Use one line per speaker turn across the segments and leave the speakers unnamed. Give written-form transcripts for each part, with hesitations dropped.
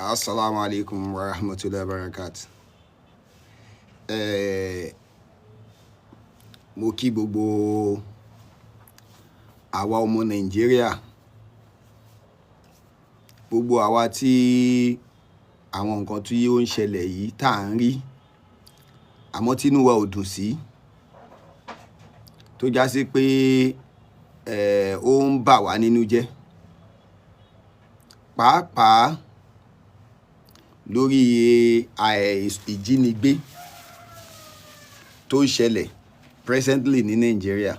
Assalamu alaikum wa rahmatullahi wa barakatuh. Mo kí gbogbo àwa ọmọ Nàìjíríà, gbogbo àwa tí àwọn nǹkan tí ó ń ṣẹlẹ̀ yìí tá à ń rí, àmọ́ tínú wa ò dùn sí, tó já sí pé ó ń bà wá nínú jẹ́. Pàápàá lórí ìjínigbé tó ń ṣẹlẹ̀ presently ní Nàìjíríà.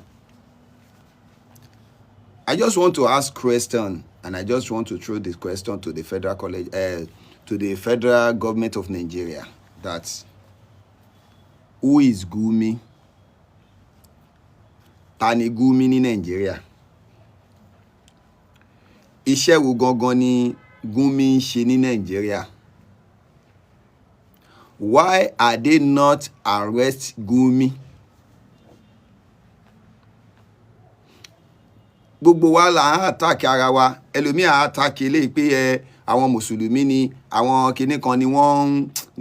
I just want to ask question, and I just want to throw this question to the federal college, to the federal government of Nigeria, that who is Gumi? Ta ni Gumi ní Nàìjíríà? Iṣẹ́ wo gangan ni Gumi ń ṣe ní Nàìjíríà? Why are they not arrest Gumi? Gbogbo wa là ń attack ara wa. Ẹlòmíì á attack eléyìí pé ẹ àwọn mùsùlùmí ni, àwọn kinní kan ni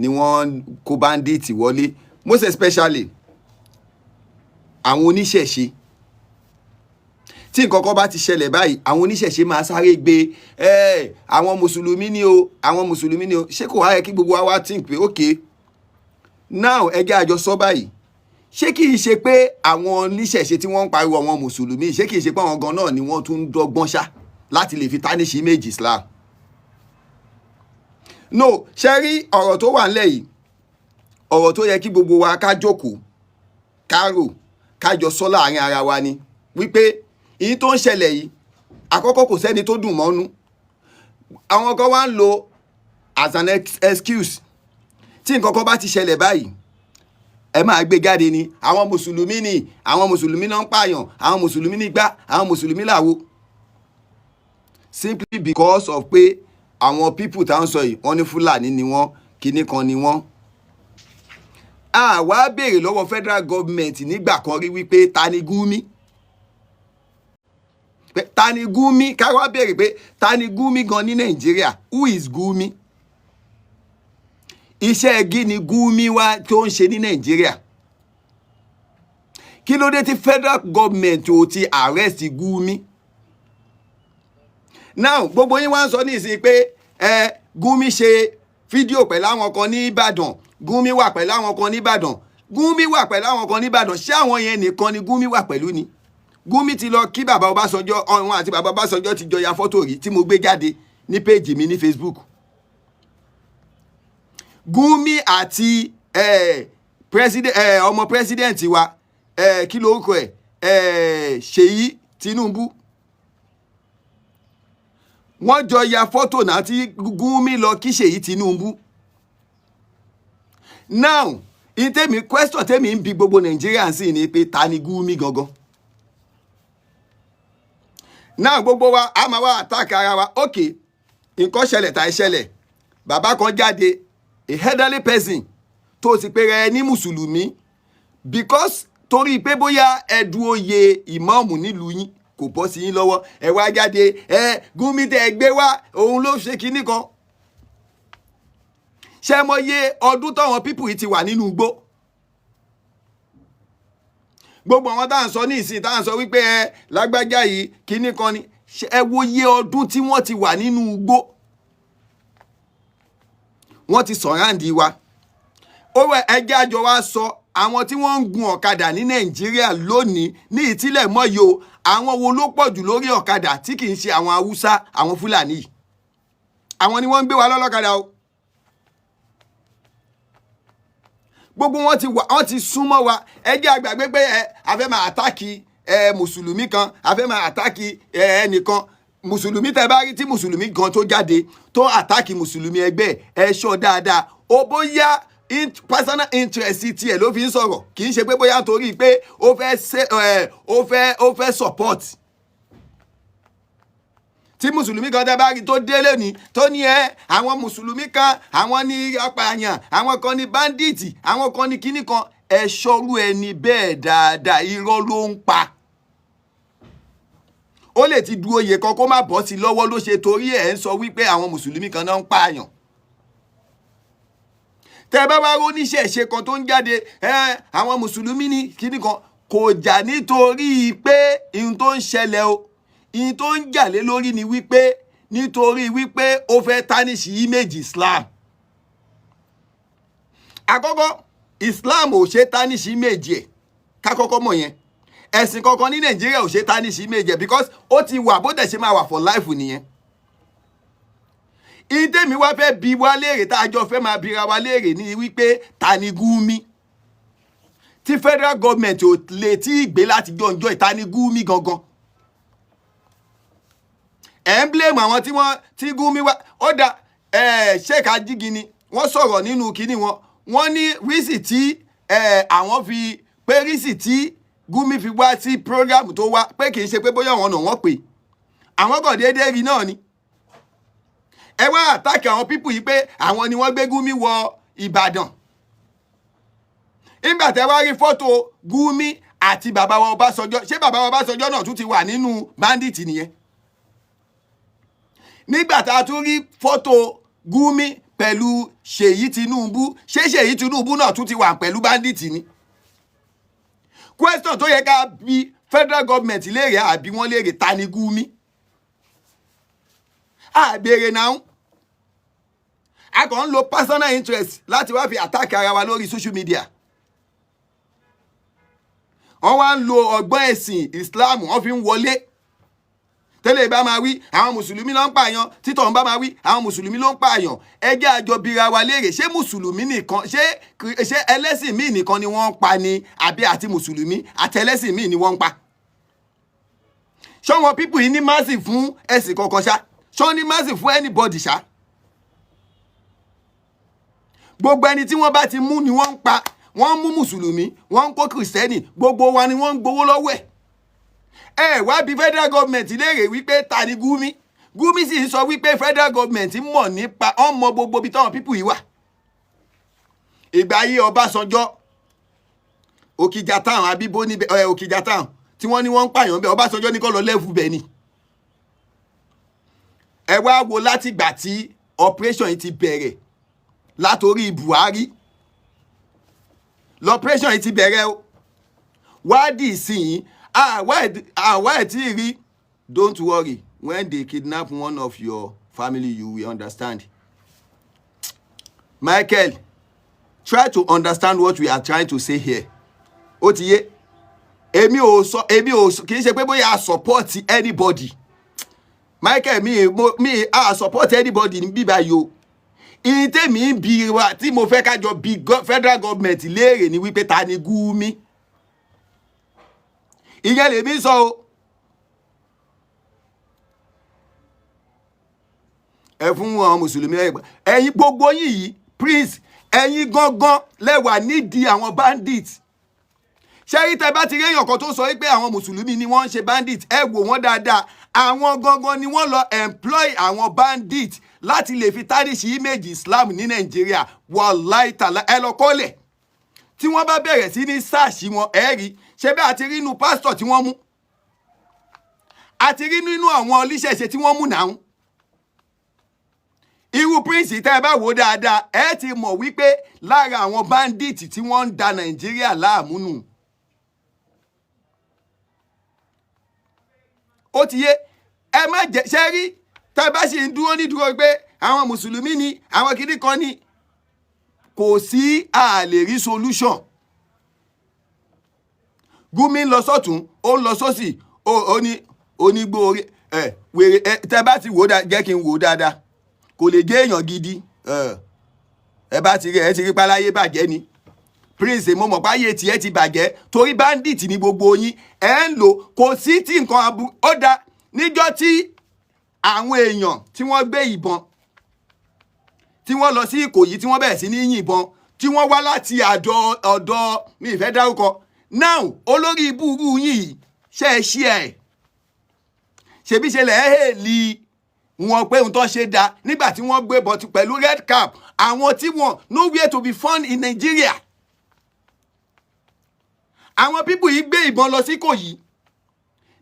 wọ́n kó bandit wọlé, most especially àwọn oníṣẹ̀ṣe. Tí nǹkan kan bá ti ṣẹlẹ̀ báyìí, àwọn oníṣẹ̀ṣe máa sáré gbé ẹ, àwọn mùsùlùmí ni o, àwọn mùsùlùmí ni o. Ṣé kò wá yẹ kí gbogbo wa wá think pé, okay, now ẹ jẹ́ àjọ sọ báyìí, ṣé kì í ṣe pé àwọn oníṣẹ̀ṣe tí wọ́n ń pariwo àwọn mùsùlùmí, ṣé kì í ṣe pé àwọn gan náà ni wọ́n tún ń dọ́gbọ́n ṣá láti lè fi tarnish image Islam? No, ṣe rí ọ̀rọ̀ tó wà nílẹ̀ yìí, ọ̀rọ̀ tó yẹ kí gbogbo wa ká jókòó, ká rò, ká jọ sọ láàrin ara wa ni wípé ìyí tó ń ṣẹlẹ̀ yìí, àkọ́kọ́, kò sẹ́ni tó dùn mọ́nú. Àwọn kan wá ń lo as an excuse. Tí nǹkan kan bá ti ṣẹlẹ̀ báyìí, ẹ máa gbé jáde ni, àwọn mùsùlùmí ni, àwọn mùsùlùmí náà ń pààyàn, àwọn mùsùlùmí ní gbá, àwọn mùsùlùmí làwo, simply because of pé àwọn people tá ń sọ yìí, wọ́n ní Fúlàní ni wọ́n, kinní kan ni wọ́n. Àwa béèrè lọ́wọ́ federal government nígbà kan rí wípé ta ni Gumi? Pé ta ni Gumi? Ká wá béèrè pé ta ni Gumi gan ní Nàìjíríà? Who is Gumi? Iṣẹ́ kí ni Gumi wá tó ń ṣe ní Nàìjíríà? Kí ló dé tí federal government ò ti arrest Gumi? Now, gbogbo yín wá ń sọ ní ìsìn pé ẹ Gumi ṣe fídíò pẹ̀lú àwọn kan ní Ìbàdàn, Gumi wà pẹ̀lú àwọn kan ní Ìbàdàn, Gumi wà pẹ̀lú àwọn kan ní Ìbàdàn. Ṣé àwọn yẹn nìkan ni Gumi wà pẹ̀lú ni? Gumi ti lọ kí bàbá Ọbásanjọ́, ọ̀hún àti bàbá Ọbásanjọ́ ti jọ ya fọ́tò rí tí mo gbé jáde ní péèjì mi ní Facebook. Gumi àti president, ọmọ president wa, kí lórúkọ ẹ̀, Ṣèyí Tinubu, wọ́n jọ ya fọ́tò náà tí Gumi lọ kí Ṣèyí Tinubu. Now, ìtẹ̀mí question tẹ̀mí ń bi gbogbo Nàìjíríà sí ni pé ta ni Gumi gangan? Now, gbogbo wa a máa wá attack ara wa. Ok, nǹkan ṣẹlẹ̀ tàì ṣẹlẹ̀, bàbá kan jáde, a elderly person tó sì pé rẹ ní mùsùlùmí, because torí pé bóyá ẹdù oyè ìmáàmù nílùú yín kò bọ́ sí yín lọ́wọ́, ẹ wá jáde, ẹ Gumi tẹ ẹ gbé wá, òun ló ṣe kinní kan. Ṣé mo yé ọdún táwọn people yìí ti wà nínú igbó? Gbogbo àwọn tá à ń sọ ní ìsìn, tá à ń sọ wípé ẹ lágbájá yìí kinní kan ni, ẹ wo iye ọdún tí wọ́n ti wà nínú igbó, wọ́n ti surround wa. Ó wẹ ẹjẹ́ àjọ wa sọ, àwọn tí wọ́n ń gun ọ̀kadà ní Nàìjíríà lónìí ní ìtílẹ̀ mọ́yì o, àwọn wo ló pọ̀ jù lórí ọ̀kadà tí kì í ṣe àwọn Haúsá, àwọn Fúlàní yìí? Àwọn ni wọ́n ń gbé wa lọ́lọ́kadà o. Gbogbo wọn ti wà, wọn ti súnmọ́ wa. Ẹ jẹ́ àgbàgbé pé ẹ a fẹ́ máa attack ẹ mùsùlùmí kan, a fẹ́ máa attack ẹ ẹnìkan mùsùlùmí. Tẹ bá rí tí mùsùlùmí kan tó jáde tó attack mùsùlùmí ẹgbẹ́ ẹ, ṣọ́ dáadáa ó. Bóyá personal interest tiẹ̀ ló fi ń sọ̀rọ̀, kì í ṣe pé bóyá torí pé ó fẹ́ ṣe ẹ ó fẹ́ support. Tí mùsùlùmí kan tẹ bá rí tó délé ní tó ní ẹ àwọn mùsùlùmí kan, àwọn ní apààyàn, àwọn kan ní bandit, àwọn kan ní kíní kan, ẹ ṣọ́rú ẹni bẹ́ẹ̀ dáadáa, irọ́ ló ń pa. Ó lè ti du oyè kan kó má bọ́ sí lọ́wọ́ ló ṣe torí ẹ̀ ń sọ wípé àwọn mùsùlùmí kan náà ń pààyàn. Tẹ́ bá wá róníṣẹ̀ṣe kan tó ń jáde, ẹ àwọn mùsùlùmí ní kíní kan, kò jà nítorí pé ihun tó ń ṣẹlẹ̀ o. Ihun tó ń jà lé lórí ni wípé nítorí wípé ó fẹ́ tarnish image Islam. Àkọ́kọ́, Islam ò ṣe tarnish image ẹ̀. Ká kọ́kọ́ mọ̀ yẹn. Ẹ̀sìn kankan ní Nàìjíríà ò ṣe tarnish image ẹ̀, because ó ti wà, bó dẹ̀ ṣe máa wà for life nìyẹn. Ìdẹ́mi wá fẹ́ bi wá léèrè, tá a jọ fẹ́ máa bira wa léèrè ní wípé, ta ni Gumi tí federal government ò lè tí ì gbé láti jọ̀njọ́? Ta ni Gumi gangan? Ẹ̀ ń blame àwọn tí wọ́n tí Gumi wá. Ó da ẹ̀, Sheikh Ajígini, wọ́n sọ̀rọ̀ nínú kinní wọn. Wọ́n ní reason tí àwọn fi pé, reason tí Gumi fi wá sí program tó wá, pé kì í ṣe pé bóyá àwọn náà wọ́n pè, àwọn kàn déédéé rí náà ni. Ẹ wá attack àwọn people yìí pé àwọn ni wọ́n gbé Gumi wọ Ìbàdàn. Nígbà tẹ́ wá rí fọ́tò Gumi àti bàbá wa Ọbásanjọ́, ṣé bàbá wa Ọbásanjọ́ náà tún ti wà nínú bandit nìyẹn? Nígbà tá a tún rí fọ́tò Gumi pẹ̀lú Ṣèyí Tinubu, ṣé Ṣèyí Tinubu náà tún ti wà pẹ̀lú bandit ni? Question tó yẹ ká bi federal government léèrè, àbí wọ́n léèrè, ta ni Gumi? Àbèrè náà, a kàn ń lo personal interest láti wá fi attack ara wa lórí social media. Wọ́n wá ń lo ọgbọ́n ẹ̀sìn Islam, wọ́n fi ń wọlé. Tẹ́lẹ̀ bá máa wí, àwọn mùsùlùmí ló ń pààyàn. Títọ̀ ń bá máa wí, àwọn mùsùlùmí ló ń pààyàn. Ẹ jẹ́ àjọ bira wa léèrè, ṣé mùsùlùmí nìkan, ṣé ẹlẹ́sìn míì nìkan ni wọ́n ń pa ni, àbí àti mùsùlùmí àti ẹlẹ́sìn míì ni wọ́n ń pa? Ṣọ́wọ́n people yìí ní mercy fún ẹ̀sìn kankan ṣá? Ṣọ́ ní mercy fún anybody ṣá? Gbogbo ẹni tí wọ́n bá ti mú ni wọ́n ń pa. Wọ́n ń mú mùsùlùmí, wọ́n ń kó kìrìsìtẹ́nì, gbogbo wa ni wọ́n ń gbowó lọ́wọ́ ẹ̀. Ẹ wá bí federal government léèrè wípé, ta ni Gumi? Gumi sì ń sọ wípé federal government mọ̀ nípa ọmọ gbogbo ibi táwọn people yìí wà. Ìgbà ayé Ọbásanjọ́, Òkìjà Town, àbíbó níbẹ̀ ẹ, Òkìjà Town tí wọ́n ní wọ́n ń pààyàn bẹ́ẹ̀, Ọbásanjọ́ ní kó lọ level bẹ́ẹ̀ ni. Ẹ wá wo látìgbà tí operation yìí ti bẹ̀rẹ̀, látòrí Buhari l'operation yìí ti bẹ̀rẹ̀ o, wádìí ìsìn àwa ẹ̀ tí ì rí. Don't worry, when they kidnap one of your family, you will understand. Michael, try to understand what we are trying to say here. Ó ti yé èmi ò sọ, èmi ò kì í ṣe pé bóyá a support anybody. Michael, mi mo mi a support anybody ní bíbá yìí o. Ìyìn tèmi ń bi wa, tí mo fẹ́ kájọ bi federal government léèrè ni wípé, ta ni Gumi? Ìyẹn lèmi sọ o. Ẹ fún àwọn mùsùlùmí, ẹ̀yin gbogbo yín yìí, prince, ẹ̀yin gangan lẹ́wà nídìí àwọn bandits. Ṣé tẹ bá ti rí èèyàn kan tó sọ wípé àwọn mùsùlùmí ni wọ́n ń ṣe bandit, ẹ wò wọ́n dáadáa. Àwọn gangan ni wọ́n lọ employ àwọn bandit láti lè fi tarnish image Islam ní Nàìjíríà. Wàláì tàlá, ẹ lọ kọ́lẹ̀. Tí wọ́n bá bẹ̀rẹ̀ sí ní search wọn, ẹ rí. Ṣé bí a ti rí inú pásítọ̀ tí wọ́n mú, a ti rí nínú àwọn oníṣẹ̀ṣe tí wọ́n mú náà. Irú prince, tẹ́ ẹ bá wò ó dáadáa, ẹ ti mọ̀ wípé lára àwọn bandit tí wọ́n ń da Nàìjíríà láàmú nù. Ó ti yé. Ẹ má jẹ ṣe rí, tẹ́ ẹ bá sì ń dúró ní dúró pé àwọn mùsùlùmí ni, àwọn kìíní kan ni, kò sí àlè rí solution. Gumi ń lọ sọ́tún, ó ń lọ sósì, ó ní onígbó orí ẹ wèrè ẹ. Tẹ́ bá ti wò ó, jẹ́ kí n wò ó dáadáa, kò lè jẹ́ èèyàn gidi. Ẹ bá ti rí, ẹ ti rí páláyé bàjẹ́ ni. Prince, mo mọ̀ páyé tiẹ̀ ti bàjẹ́ torí bandit ni gbogbo yín ẹ ń lò. Kò sí tí nǹkan abu ó da níjọ́ tí àwọn èèyàn tí wọ́n gbé ìbọn, tí wọ́n lọ sí Ìkòyí, tí wọ́n bẹ̀rẹ̀ sí ní yìnbọn, tí wọ́n wá láti àjọ ọ̀dọ̀ mi ìfẹ́ dárúkọ now. Olórí ibúrú yín yìí, ṣe é ṣí ẹ̀ ṣebí ṣe lẹ̀ ẹ́ hèlì wọn pé ohun tó ṣe da nígbà tí wọ́n gbé bọ́tù pẹ̀lú red cap, àwọn tí wọ́n nowhere to be found in Nigeria. Àwọn people yìí gbé ìbọn lọ sí Ìkòyí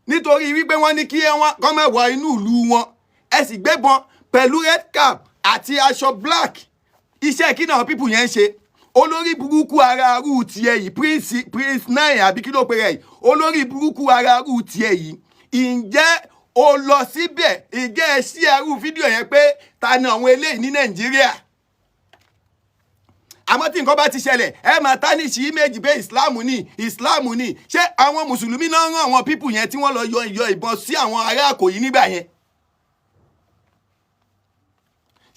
nítorí wípé wọ́n ní kí wọ́n kọ́ má wọ inú ìlú wọn. Ẹ sì gbébọn pẹ̀lú red cap àti aṣọ black. Iṣẹ́ kí náà people yẹn ń ṣe? Olórí burúkú ara arú tiẹ̀ yìí, Prince Nine àbí kí ló pe rẹ̀ yìí, olórí burúkú ara arú tiẹ̀ yìí, ǹjẹ́ o lọ síbẹ̀? Ǹjẹ́ ẹ sí arú fídíò yẹn pé ta ni àwọn eléyìí ní Nàìjíríà? Àmọ́ tí nǹkan bá ti ṣẹlẹ̀, ẹ máa tarnish image pé Islam ni, Islam ni. Ṣé àwọn mùsùlùmí náà rán àwọn people yẹn tí wọ́n lọ yọ ìbọn sí àwọn ará Ìkòyí nígbà yẹn?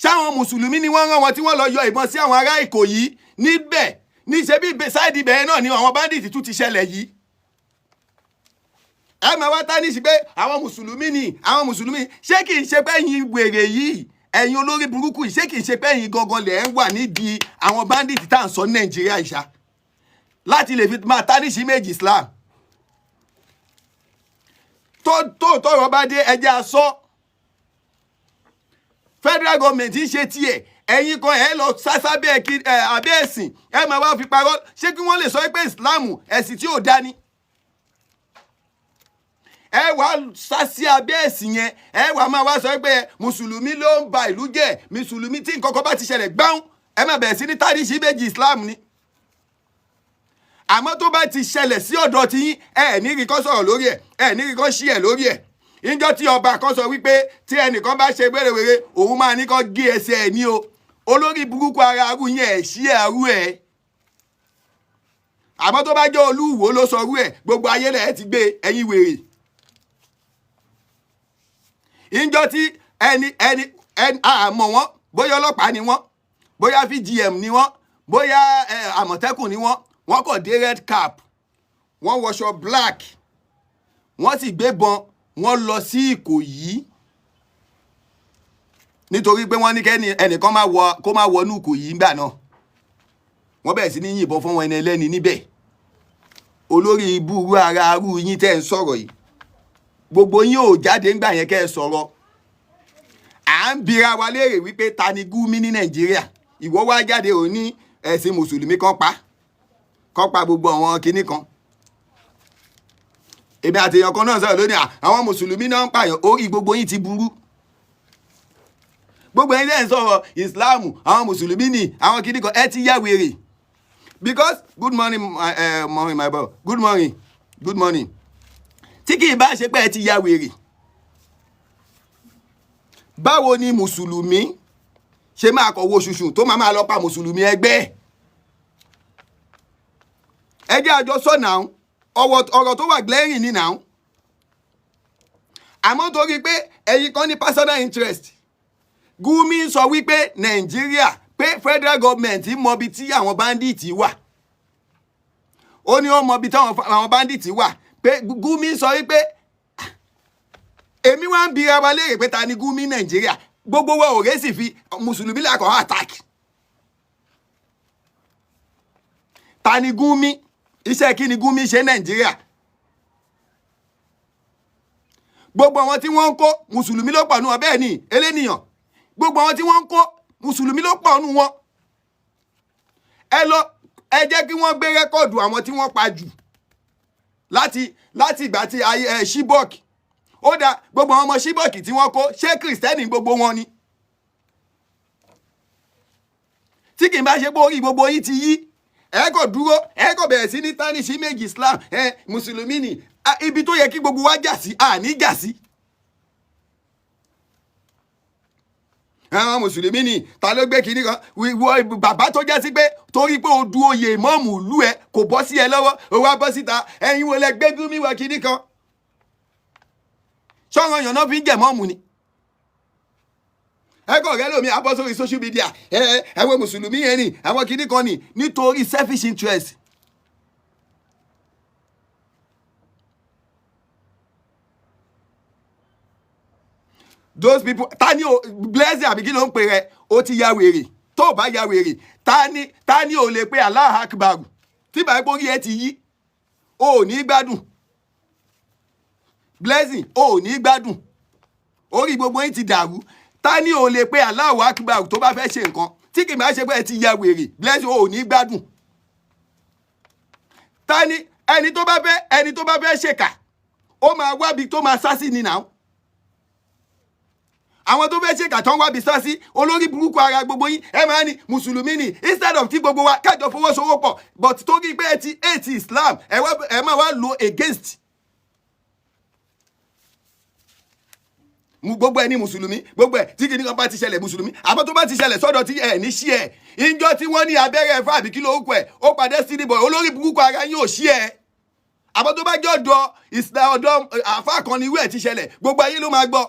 Ṣáwọn mùsùlùmí ni wọ́n rán wọn tí wọ́n lọ yọ ìbọn sí àwọn ará Ìkòyí níbẹ̀? Níṣẹ́ bí side ibẹ̀ náà ni àwọn bandit tún ti ṣẹlẹ̀ yìí. Ẹ máa wá tarnish pé àwọn mùsùlùmí ni, àwọn mùsùlùmí. Ṣé kì í ṣe pé ẹ̀yin wèrè yìí, ẹ̀yin olórí burúkú yìí, ṣé kì í ṣe pé ẹ̀yin gangan lẹ̀ ń wà nídìí àwọn bandit tá à ń sọ ní Nàìjíríà ìṣá láti lè fi máa tarnish image Islam? Tó tọrọ bá dé, ẹjẹ́ asọ́. Federal government ń ṣe tiẹ̀, ẹ̀yin kan ẹ̀ lọ sásábẹ́ abẹ́ ẹ̀sìn, ẹ̀ máa wá fi parọ́. Ṣé kí wọ́n lè sọ pé Islam ẹ̀sìn tí ò dání? Ẹ wá sá sí abẹ́ ẹ̀sìn yẹn, ẹ wá máa wá sọ pé mùsùlùmí ló ń ba ìlú jẹ́, mùsùlùmí. Tí nǹkan kan bá ti ṣẹlẹ̀ gbáhùn, ẹ máa bẹ̀rẹ̀ sí ní tarnish image Islam ni. Àmọ́ tó bá ti ṣẹlẹ̀ sí ọ̀dọ̀ tí yín, ẹ ní rí kọ́ sọ̀rọ̀ lórí ẹ̀, ẹ ní rí kọ́ ṣí ẹ̀ lórí ẹ̀. Ìjọ tí ọba kan sọ wípé tí ẹnìkan bá ṣe wérewère, òun máa ní kó gé ẹsẹ̀ ẹ̀ ní o. Olórí burúkú ara arú yẹn, ẹ̀ ṣí ẹ̀rú ẹ̀. Àmọ́ tó bá jẹ́ Olúwo ló sọ rú ẹ̀, gbogbo ayé lẹ̀ ti gbé. Ẹ̀yin wèrè, ìjọ tí ẹni àmọ́ wọn, bóyá ọlọ́pàá ni wọ́n, bóyá VGM ni wọ́n, bóyá Àmọ̀tẹ́kùn ni wọ́n, wọ́n kàn dé red cap, wọ́n wọṣọ black, wọ́n sì gbébọn, wọ́n lọ sí Ìkòyí nítorí pé wọ́n ní kẹ́ni ẹnìkan má wọ kó má wọnú Ìkòyí ńgbà náà. Wọ́n bẹ̀rẹ̀ sí ní yìnbọn fún wọn ẹni ẹlẹ́ni níbẹ̀. Olórí ibú ara arú yín tẹ́ ń sọ̀rọ̀ yìí, gbogbo yín ò jáde ńgbà yẹn kẹ́ ẹ sọ̀rọ̀. À ń bira wa léèrè wípé ta ni Gumi ní Nàìjíríà? Ìwọ wá jáde, ò ní ẹ̀sìn mùsùlùmí kan pa kan pa gbogbo àwọn kinní kan. Èmi àti èèyàn kan náà sọ̀rọ̀ lónìí, àwọn mùsùlùmí náà ń pààyàn. Orí gbogbo yín ti burú. Gbogbo ẹ̀yin lẹ́yìn sọ̀rọ̀ Ìsìláàmù, àwọn mùsùlùmí ni, àwọn kinní kan, ẹ ti yá wèrè. Because good morning, morning, my boy, good morning, good morning. Tí kì í bá ṣe pé ẹ ti ya wèrè, báwo ni mùsùlùmí ṣe máa kọ̀wé ṣùṣù tó máa máa lọ pa mùsùlùmí ẹgbẹ́ ẹ̀? Ẹ jẹ́ àjọ sọ náà, ọ̀rọ̀ tó wà glaring ní náà. Àmọ́ torí pé ẹ̀yin kan ní personal interest, Gumi sọ wípé Nàìjíríà, pé federal government mọbi tí àwọn bandits wà. Ó ní ó mọbi tí àwọn bandits wà, pé Gumi sọ wípé. Èmi wá ń bi ara wa léèrè pé ta ni Gumi Nàìjíríà? Gbogbo wa ò rẹ́ sì fi mùsùlùmí làkọ̀ attack. Ta ni Gumi? Iṣẹ́ kí ni Gumi ṣe Nàìjíríà? Gbogbo àwọn tí wọ́n ń kó, mùsùlùmí ló pọ̀ nù wọn. Bẹ́ẹ̀ ni eléníyàn, gbogbo àwọn tí wọ́n ń kó, mùsùlùmí ló pọ̀ nù wọn. Ẹ lọ, ẹ jẹ́ kí wọ́n gbé record àwọn tí wọ́n pa jù láti ìgbà tí ayé ẹ Chibok. Ó dá gbogbo àwọn ọmọ Chibok tí wọ́n kó, ṣé kìrìsìtẹ́nì gbogbo wọn ni? Tí kì í bá ṣe pé orí gbogbo yín ti yí, ẹ kò dúró, ẹ kò bẹ̀rẹ̀ sí ní tarnish image Islam. Ẹ mùsùlùmí ni. Ibi tó yẹ kí gbogbo wa jà sí, àní jà sí. Àwọn mùsùlùmí ni, ta ló gbé kinní kan? Ìwọ bàbá tó jẹ́ sí pé torí pé o du oyè ìmọ̀ọ́mù ìlú ẹ kò bọ́ sí ẹ lọ́wọ́, o wá bọ́ síta, ẹ̀yin wo lẹ gbé Gumi wọ kinní kan? Ṣọ́ran èèyàn náà fi ń jẹ̀ mọ́ọ̀mù ni. Ẹ kọ̀ rẹ́ lómi abọ́ sórí social media, ẹ ẹ wo mùsùlùmí yẹn ni, àwọn kinní kan ni, nítorí selfish interest. Those people, ta ni o blessing àbí kí ló ń pè rẹ? O ti ya wèrè. Tó o bá ya wèrè, ta ni o lè pe Allah Akbar? Tí bàá gbórí ẹ ti yí, o ò ní gbádùn. Blessing, o ò ní gbádùn. Orí gbogbo yín ti dàrú. Ta ni o lè pe Allahu Akbar tó bá fẹ́ ṣe nǹkan? Tí kì í máa ṣe pé ẹ ti ya wèrè, blessing, o ò ní gbádùn. Ta ni ẹni tó bá fẹ́ ṣèkà, ó máa wábi tó máa sá sí ni náà. Àwọn tó fẹ́ ṣèkà tó ń wábi sá sí, olórí burúkú ara gbogbo yín, ẹ máa ní mùsùlùmí ni, instead of tí gbogbo wa kájọ fọwọ́sowọ́pọ̀. But torí pé ẹ ti hate Islam, ẹ wá ẹ máa wá lo against gbogbo ẹ ní mùsùlùmí. Gbogbo ẹ tí kìnìkan bá ti ṣẹlẹ̀, mùsùlùmí. Àmọ́ tó bá ti ṣẹlẹ̀ sọ́dọ̀ tí ẹ ní ṣí ẹ, ìjọ tí wọ́n ní abẹ́rẹ́ ẹ̀fọ́ àbí kí ló kọ ẹ̀, ó padà sí níbọ̀, olórí burúkú ara yín ò ṣí ẹ. Àmọ́ tó bá jẹ́ ọ̀dọ̀ ọ̀dọ̀ àfa kan ni irú ẹ̀ ti ṣẹlẹ̀, gbogbo ayé ló máa gbọ́.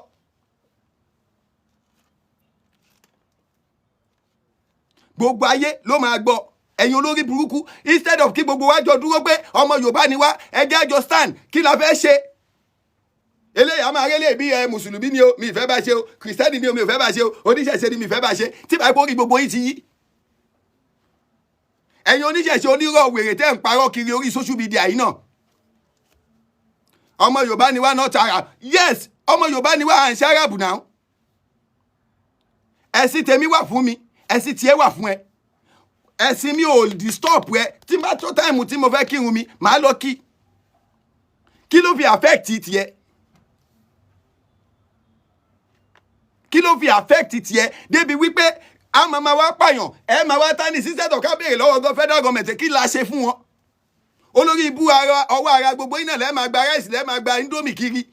Gbogbo ayé ló máa gbọ́. Ẹ̀yin olórí burúkú, instead of kí gbogbo wa jọ dúró pé ọmọ Yorùbá ni wá, ẹjẹ́ àjọ stand, kí la fẹ́ ṣe? Eléyà máa rélé bí ẹ, mùsùlùmí ni o, mi ìfẹ́ bá ṣe o, kìrìsìtẹ́nì ni o, mi ò fẹ́ bá ṣe o, oníṣẹ̀ṣe ni mi ìfẹ́ bá ṣe. Tí báyìí kórìí gbogbo yín ti yí. Ẹ̀yin oníṣẹ̀ṣe onírọ̀ wèrè tẹ́ ń parọ́ kiri orí social media yìí náà, ọmọ Yorùbá ni wá, not Arab. Yes, ọmọ Yorùbá ni wá, à ń ṣe Arab náà. Ẹ̀sìn tèmi wà fún mi, ẹ̀sìn tiẹ̀ wà fún ẹ. Ẹ̀sìn mi ò disturb ẹ. Tí n bá tó time tí mo fẹ́ kírun mi, màá lọ kí. Kí ló fi affect tiẹ̀? Kí ló fi affect tiẹ̀ débi wípé a máa ma wá pààyàn, ẹ máa wá tání sísẹ́tọ̀ ká béèrè lọ́wọ́ gan federal government kí la ṣe fún wọn? Olórí ibú ara ọwọ́ ara gbogbo iná lẹ́ẹ̀ máa gba rice, lẹ́ẹ̀ máa gba indomie kiri,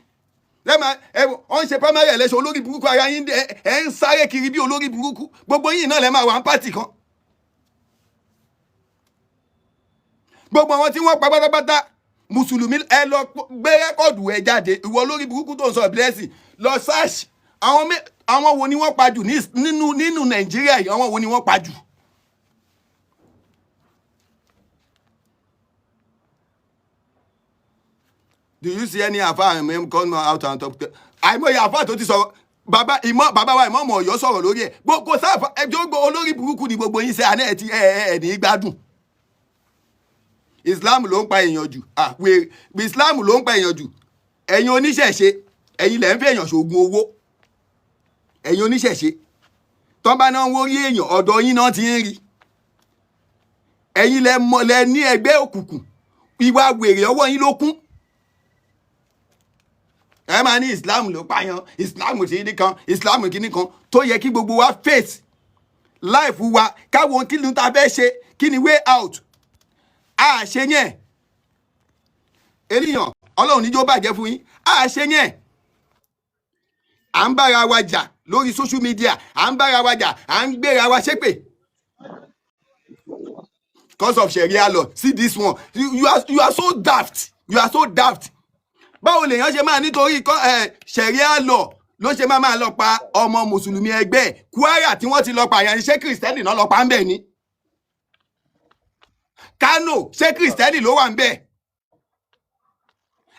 lẹ́ẹ̀ máa ẹ wọ́n ń ṣe primary election. Olórí burúkú ara yín, ẹ ń sáré kiri bí olórí burúkú. Gbogbo yín náà lẹ́ẹ̀ máa wà ń party kan. Gbogbo àwọn tí wọ́n pa pátápátá, mùsùlùmí. Ẹ lọ gbé record ẹ jáde. Ìwọ olórí burúkú tó ń sọ blessing, lọ search àwọn wo ni wọ́n pa jù nínú Nàìjíríà yìí, àwọn wo ni wọ́n pa jù? Do you see any afa come out and talk? Àìmọye afa tó ti sọ̀rọ̀. Bàbá ìmọ̀, bàbá wa ìmọ̀ ọmọ Ọ̀yọ́ sọ̀rọ̀ lórí ẹ̀. Gbogbo sáfà ẹjọ́, gbogbo olórí burúkú ni gbogbo yín ṣe àná ẹ ti ẹ ẹ ẹ ní gbádùn. Islam ló ń pa èèyàn jù. Ah, wèrè, Islam ló ń pa èèyàn jù. Ẹ̀yin oníṣẹ̀ṣe, ẹ̀yin lẹ̀ ń fi èèyàn ṣoògùn owó. Ẹ̀yin oníṣẹ̀ṣe tọ́ bá náà ń wórí èèyàn, ọ̀dọ̀ yín náà ti ń rí. Ẹ̀yin lẹ mọ̀, lẹ ní ẹgbẹ́ òkùnkùn, ìwà wèrè ọwọ́ yín ló kún. Ẹ máa ní Islam ló pààyàn, Islam ti ní kan, Islam kìíní kan. Tó yẹ kí gbogbo wa face life wa, káwọn kí ni ta fẹ́ ṣe, kí ni way out. A ṣe yẹn ènìyàn, Ọlọ́run níjó bàjẹ́ fún yín. A ṣe yẹn, à ń bára wa jà lórí social media, à ń bára wa jà, à ń gbéra wa ṣépè cause of Sharia law. See this one, you are so daft, you are so daft. Báwo lèèyàn ṣe máa nítorí Sharia law ló ṣe máa lọ pa ọmọ mùsùlùmí ẹgbẹ́ ẹ̀? Kwara tí wọ́n ti lọ pààyàn, ṣé kìrìsìtẹ́nì náà lọ pa ń bẹ̀ ni? Kano, ṣé kìrìsìtẹ́nì ló wà ń bẹ̀?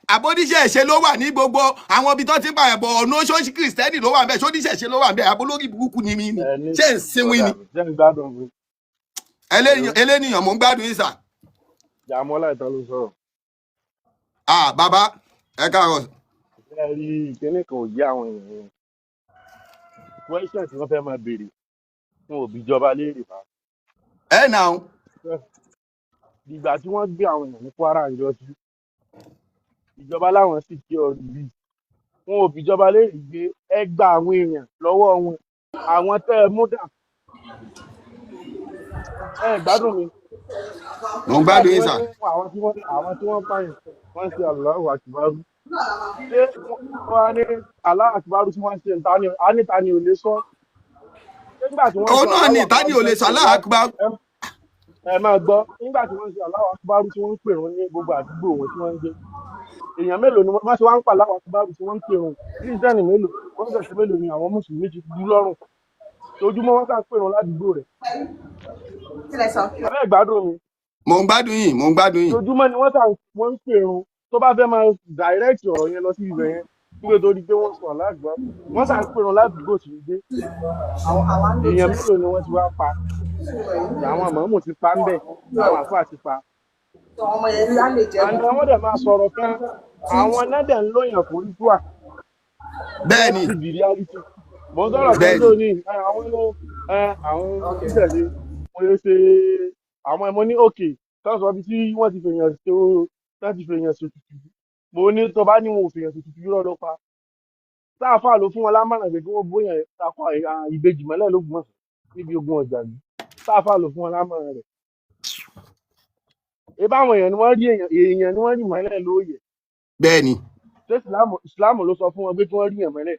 Àbóníṣẹ̀ṣe ló wà ní gbogbo àwọn ibi tó ti ń pààyàn bọ̀ ọ̀nà? Ṣóṣì kìrìsìtẹ́nì ló wà ń bẹ̀? Ṣóníṣẹ̀ṣe ló wà ń bẹ̀? Àbólórí burúkú ni mí ni?
Ẹ ní
Ṣé ń sinwin
brother
ni?
mi, jẹ́ ń gbádùn mi. Hello.
Eléníyàn, mò ń gbádùn yín sà.
Jàmọ́lá ìtàn ló sọ̀rọ̀.
Ah, bàbá, ẹ káàárọ̀.
Ẹ rí, ìkíní kan ò yé àwọn èèyàn yẹn. Question tí wọ́n fẹ́ máa béèrè fún òbí ìjọba léèrè bá.
Ẹ nà ó.
Ìgbà tí wọ́n gbé àwọn èèyàn ní Kwara ń jọ sí, ìjọba láwọn sì kí ọrùn bíi wọn ò bìjọba léèrè gbé ẹ gba àwọn èèyàn lọ́wọ́ wọn, àwọn tẹ́ ẹ mú dà. Ẹ gbádùn mi?
Mò ń
Nígbà
gbádùn
tí
yín
wọ́n
sà.
ní àwọn tí wọ́n pààyàn, wọ́n ń ṣe Allahu Akbar. Ṣé wọ́n á ní Allahu Akbar tí wọ́n ń ṣe ta ni á ní ta ni ò lè sọ? Ṣé nígbà tí wọ́n ń
Òun
sọ
náà
Allahu
ni ta
Akbar
ni
tí
ò lè
wọ́n ń
sọ
pè
Allahu
wá
Akbar?
Ẹ máa gbọ́, nígbà tí wọ́n ń ṣe Allahu Akbar tí wọ́n ń pèrún ní gbogbo àdúgbò wọn tí wọ́n ń gbé, èèyàn mélòó ni wọ́n ṣe wá ń pa Allahu Akbar tí wọ́n ń pèrún? Kírísítẹ́nì mélòó, wọ́n ṣẹ̀ṣẹ̀ mélòó ni àwọn mùsùlùmí ti dú lọ́rùn tojúmọ́ wọn kà ń pèrún ládùúgbò rẹ̀? Abẹ́ ìgbádùn mi?
Mò ń gbádùn yín, mò ń gbádùn yín.
Tojúmọ́ ni wọ́n sà wọ́n ń pèrún. Tó bá fẹ́ máa direct ọ̀rọ̀ yẹn lọ sí ibẹ̀ yẹn, nígbà tó di pé wọ́n sọ Allahu Akbar, wọ́n sà ń pèrún ládùúgbò tí ń gbé, èèyàn mélòó ni wọ́n ti wá pa? Àwọn mọ̀ọ́mù ti pa ń bẹ̀, àwọn àfáà ti pa. Àná wọ́n dẹ̀ máa sọ̀rọ̀ kan, àwọn náà dẹ̀ ń lóyàn fún ritual.
Bẹ́ẹ̀ ni.
That's the reality. Mo ń sọ̀rọ̀ kan
Bẹ́ẹ̀ ni.
lónìí, àwọn ló àwọn oníṣẹ̀ṣe mo lè ṣe àwọn ẹ̀mọ́ ní òkè tó sọ bí tí wọ́n ti fèèyàn ṣe ó, tó ti fèèyàn ṣe tutù. Mo ní tó bá ní wọn ò fèèyàn ṣe tutù, irọ́ ló pa. Sáàfà ló fún wọn lámọ̀ràn pé kí wọ́n bóyá takọ ìbejì mọ́lẹ̀ lÓgbómọ̀ṣọ́ níbi ogun ọjà yìí. Sáàfà ló fún wọn lámọ̀ràn rẹ̀. Ebá àwọn èèyàn ni wọ́n rí, èèyàn èèyàn ni wọ́n rí mọ́lẹ̀ lóòyẹ̀.
Bẹ́ẹ̀ ni.
Ṣé Ìsìlámù ló sọ fún wọn pé kí wọ́n rí èèyàn mọ́lẹ̀?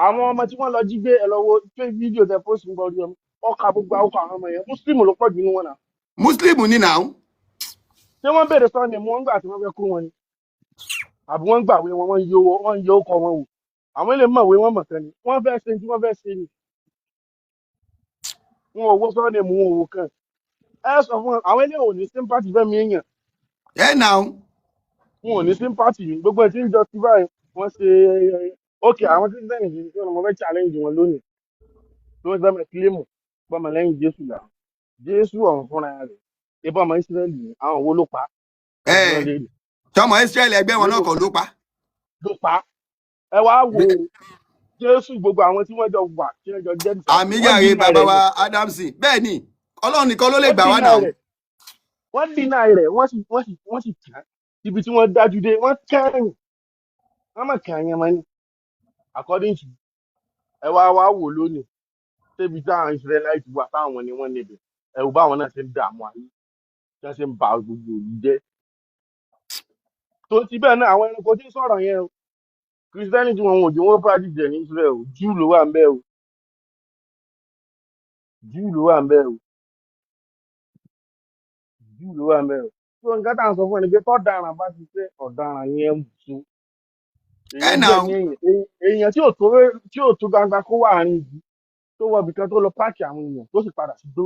Àwọn ọmọ tí wọ́n lọ jí gbé, ẹ lọ wo pé fídíò tẹ post ń bọ̀ rí ọmọ ọkà, gbogbo àwọn ọmọ yẹn, Mùsùlùmí ló pọ̀ jù nínú wọn náà.
Muslim ní náà.
Ṣé wọ́n béèrè surname wọn gbà tí wọ́n fẹ́ kó wọn ni, àbí wọ́n gbàwé wọn, wọ́n ń yọ ọkọ̀ wọn wò? Àwọn ilé mọ̀wé wọn mọ̀ kan ni wọ́n fẹ́ ṣe tí wọ́n fẹ́ ṣe ni. Wọn ò wo surname wọn, ò wò kan. Ẹ sọ fún wọn, àwọn ilé ò ní sympathy fẹ́mi èèyàn.
Ẹ náà.
Wọn ò ní sympathy ní gbogbo ẹ̀ tí ń justify wọ́n ṣe. Ok, àwọn Christian yìí tí wọ́n fẹ́ challenge wọn lónìí, tí wọ́n fẹ́ mọ̀ claim pọ́mọ lẹ́yìn Jésù là, Jésù ọ̀hún fúnra rẹ̀ ibà ọmọ Ísírẹ́lì ni, àwọn wo ló pa?
Ẹ
Ẹ bí wọ́n léèrè.
Tọmọ Israẹli ẹgbẹ́ wọn náà
Mélòó
kọ́ ló pa?
ló pa? Ẹ wá wo Jésù, gbogbo àwọn tí wọ́n jọ wà, tí wọ́n jọ jẹ́ disciple, wọ́n
Àmìjàre
deny
bàbá
rẹ̀
wa
ni.
Adamson, bẹ́ẹ̀ ni, Ọlọ́run nìkan ló lè
Wọ́n
gbà wá
deny
náà.
rẹ̀, wọ́n deny rẹ̀, wọ́n sì kàn ibi tí wọ́n dájú dé, wọ́n kẹ́yìn, wọ́n mọ̀ kẹ́yìn mọ́ ni according to ẹ. Wá wò lónìí débi táwọn Israelite wà, táwọn ni wọ́n níbẹ̀. Ẹ wò báwọn náà ṣe ń dààmú ayé, tí wọ́n ṣe ń ba gbogbo ìlú jẹ́. Tó ti bẹ́ẹ̀ náà, àwọn ẹranko tí ń sọ̀rọ̀ yẹn o, Christianity wọn ò jẹ́ wọ́n practice ẹ̀ ní Israel o. Júù ló wà ń bẹ̀ o, Júù ló wà ń bẹ̀ o, Júù ló wà ń bẹ̀ o. Tó nǹkan tá à ń sọ fún ẹni pé tọ́daràn bá ti fẹ́ ọ̀daràn yẹn ń sun
Ẹ
èèyàn
náà.
jẹ́ ní èèyàn èèyàn tí ò tó gbangba kó wà àárín ìlú, tó wọ ibìkan, tó lọ páàkì àwọn èèyàn, tó sì padà sí gbó.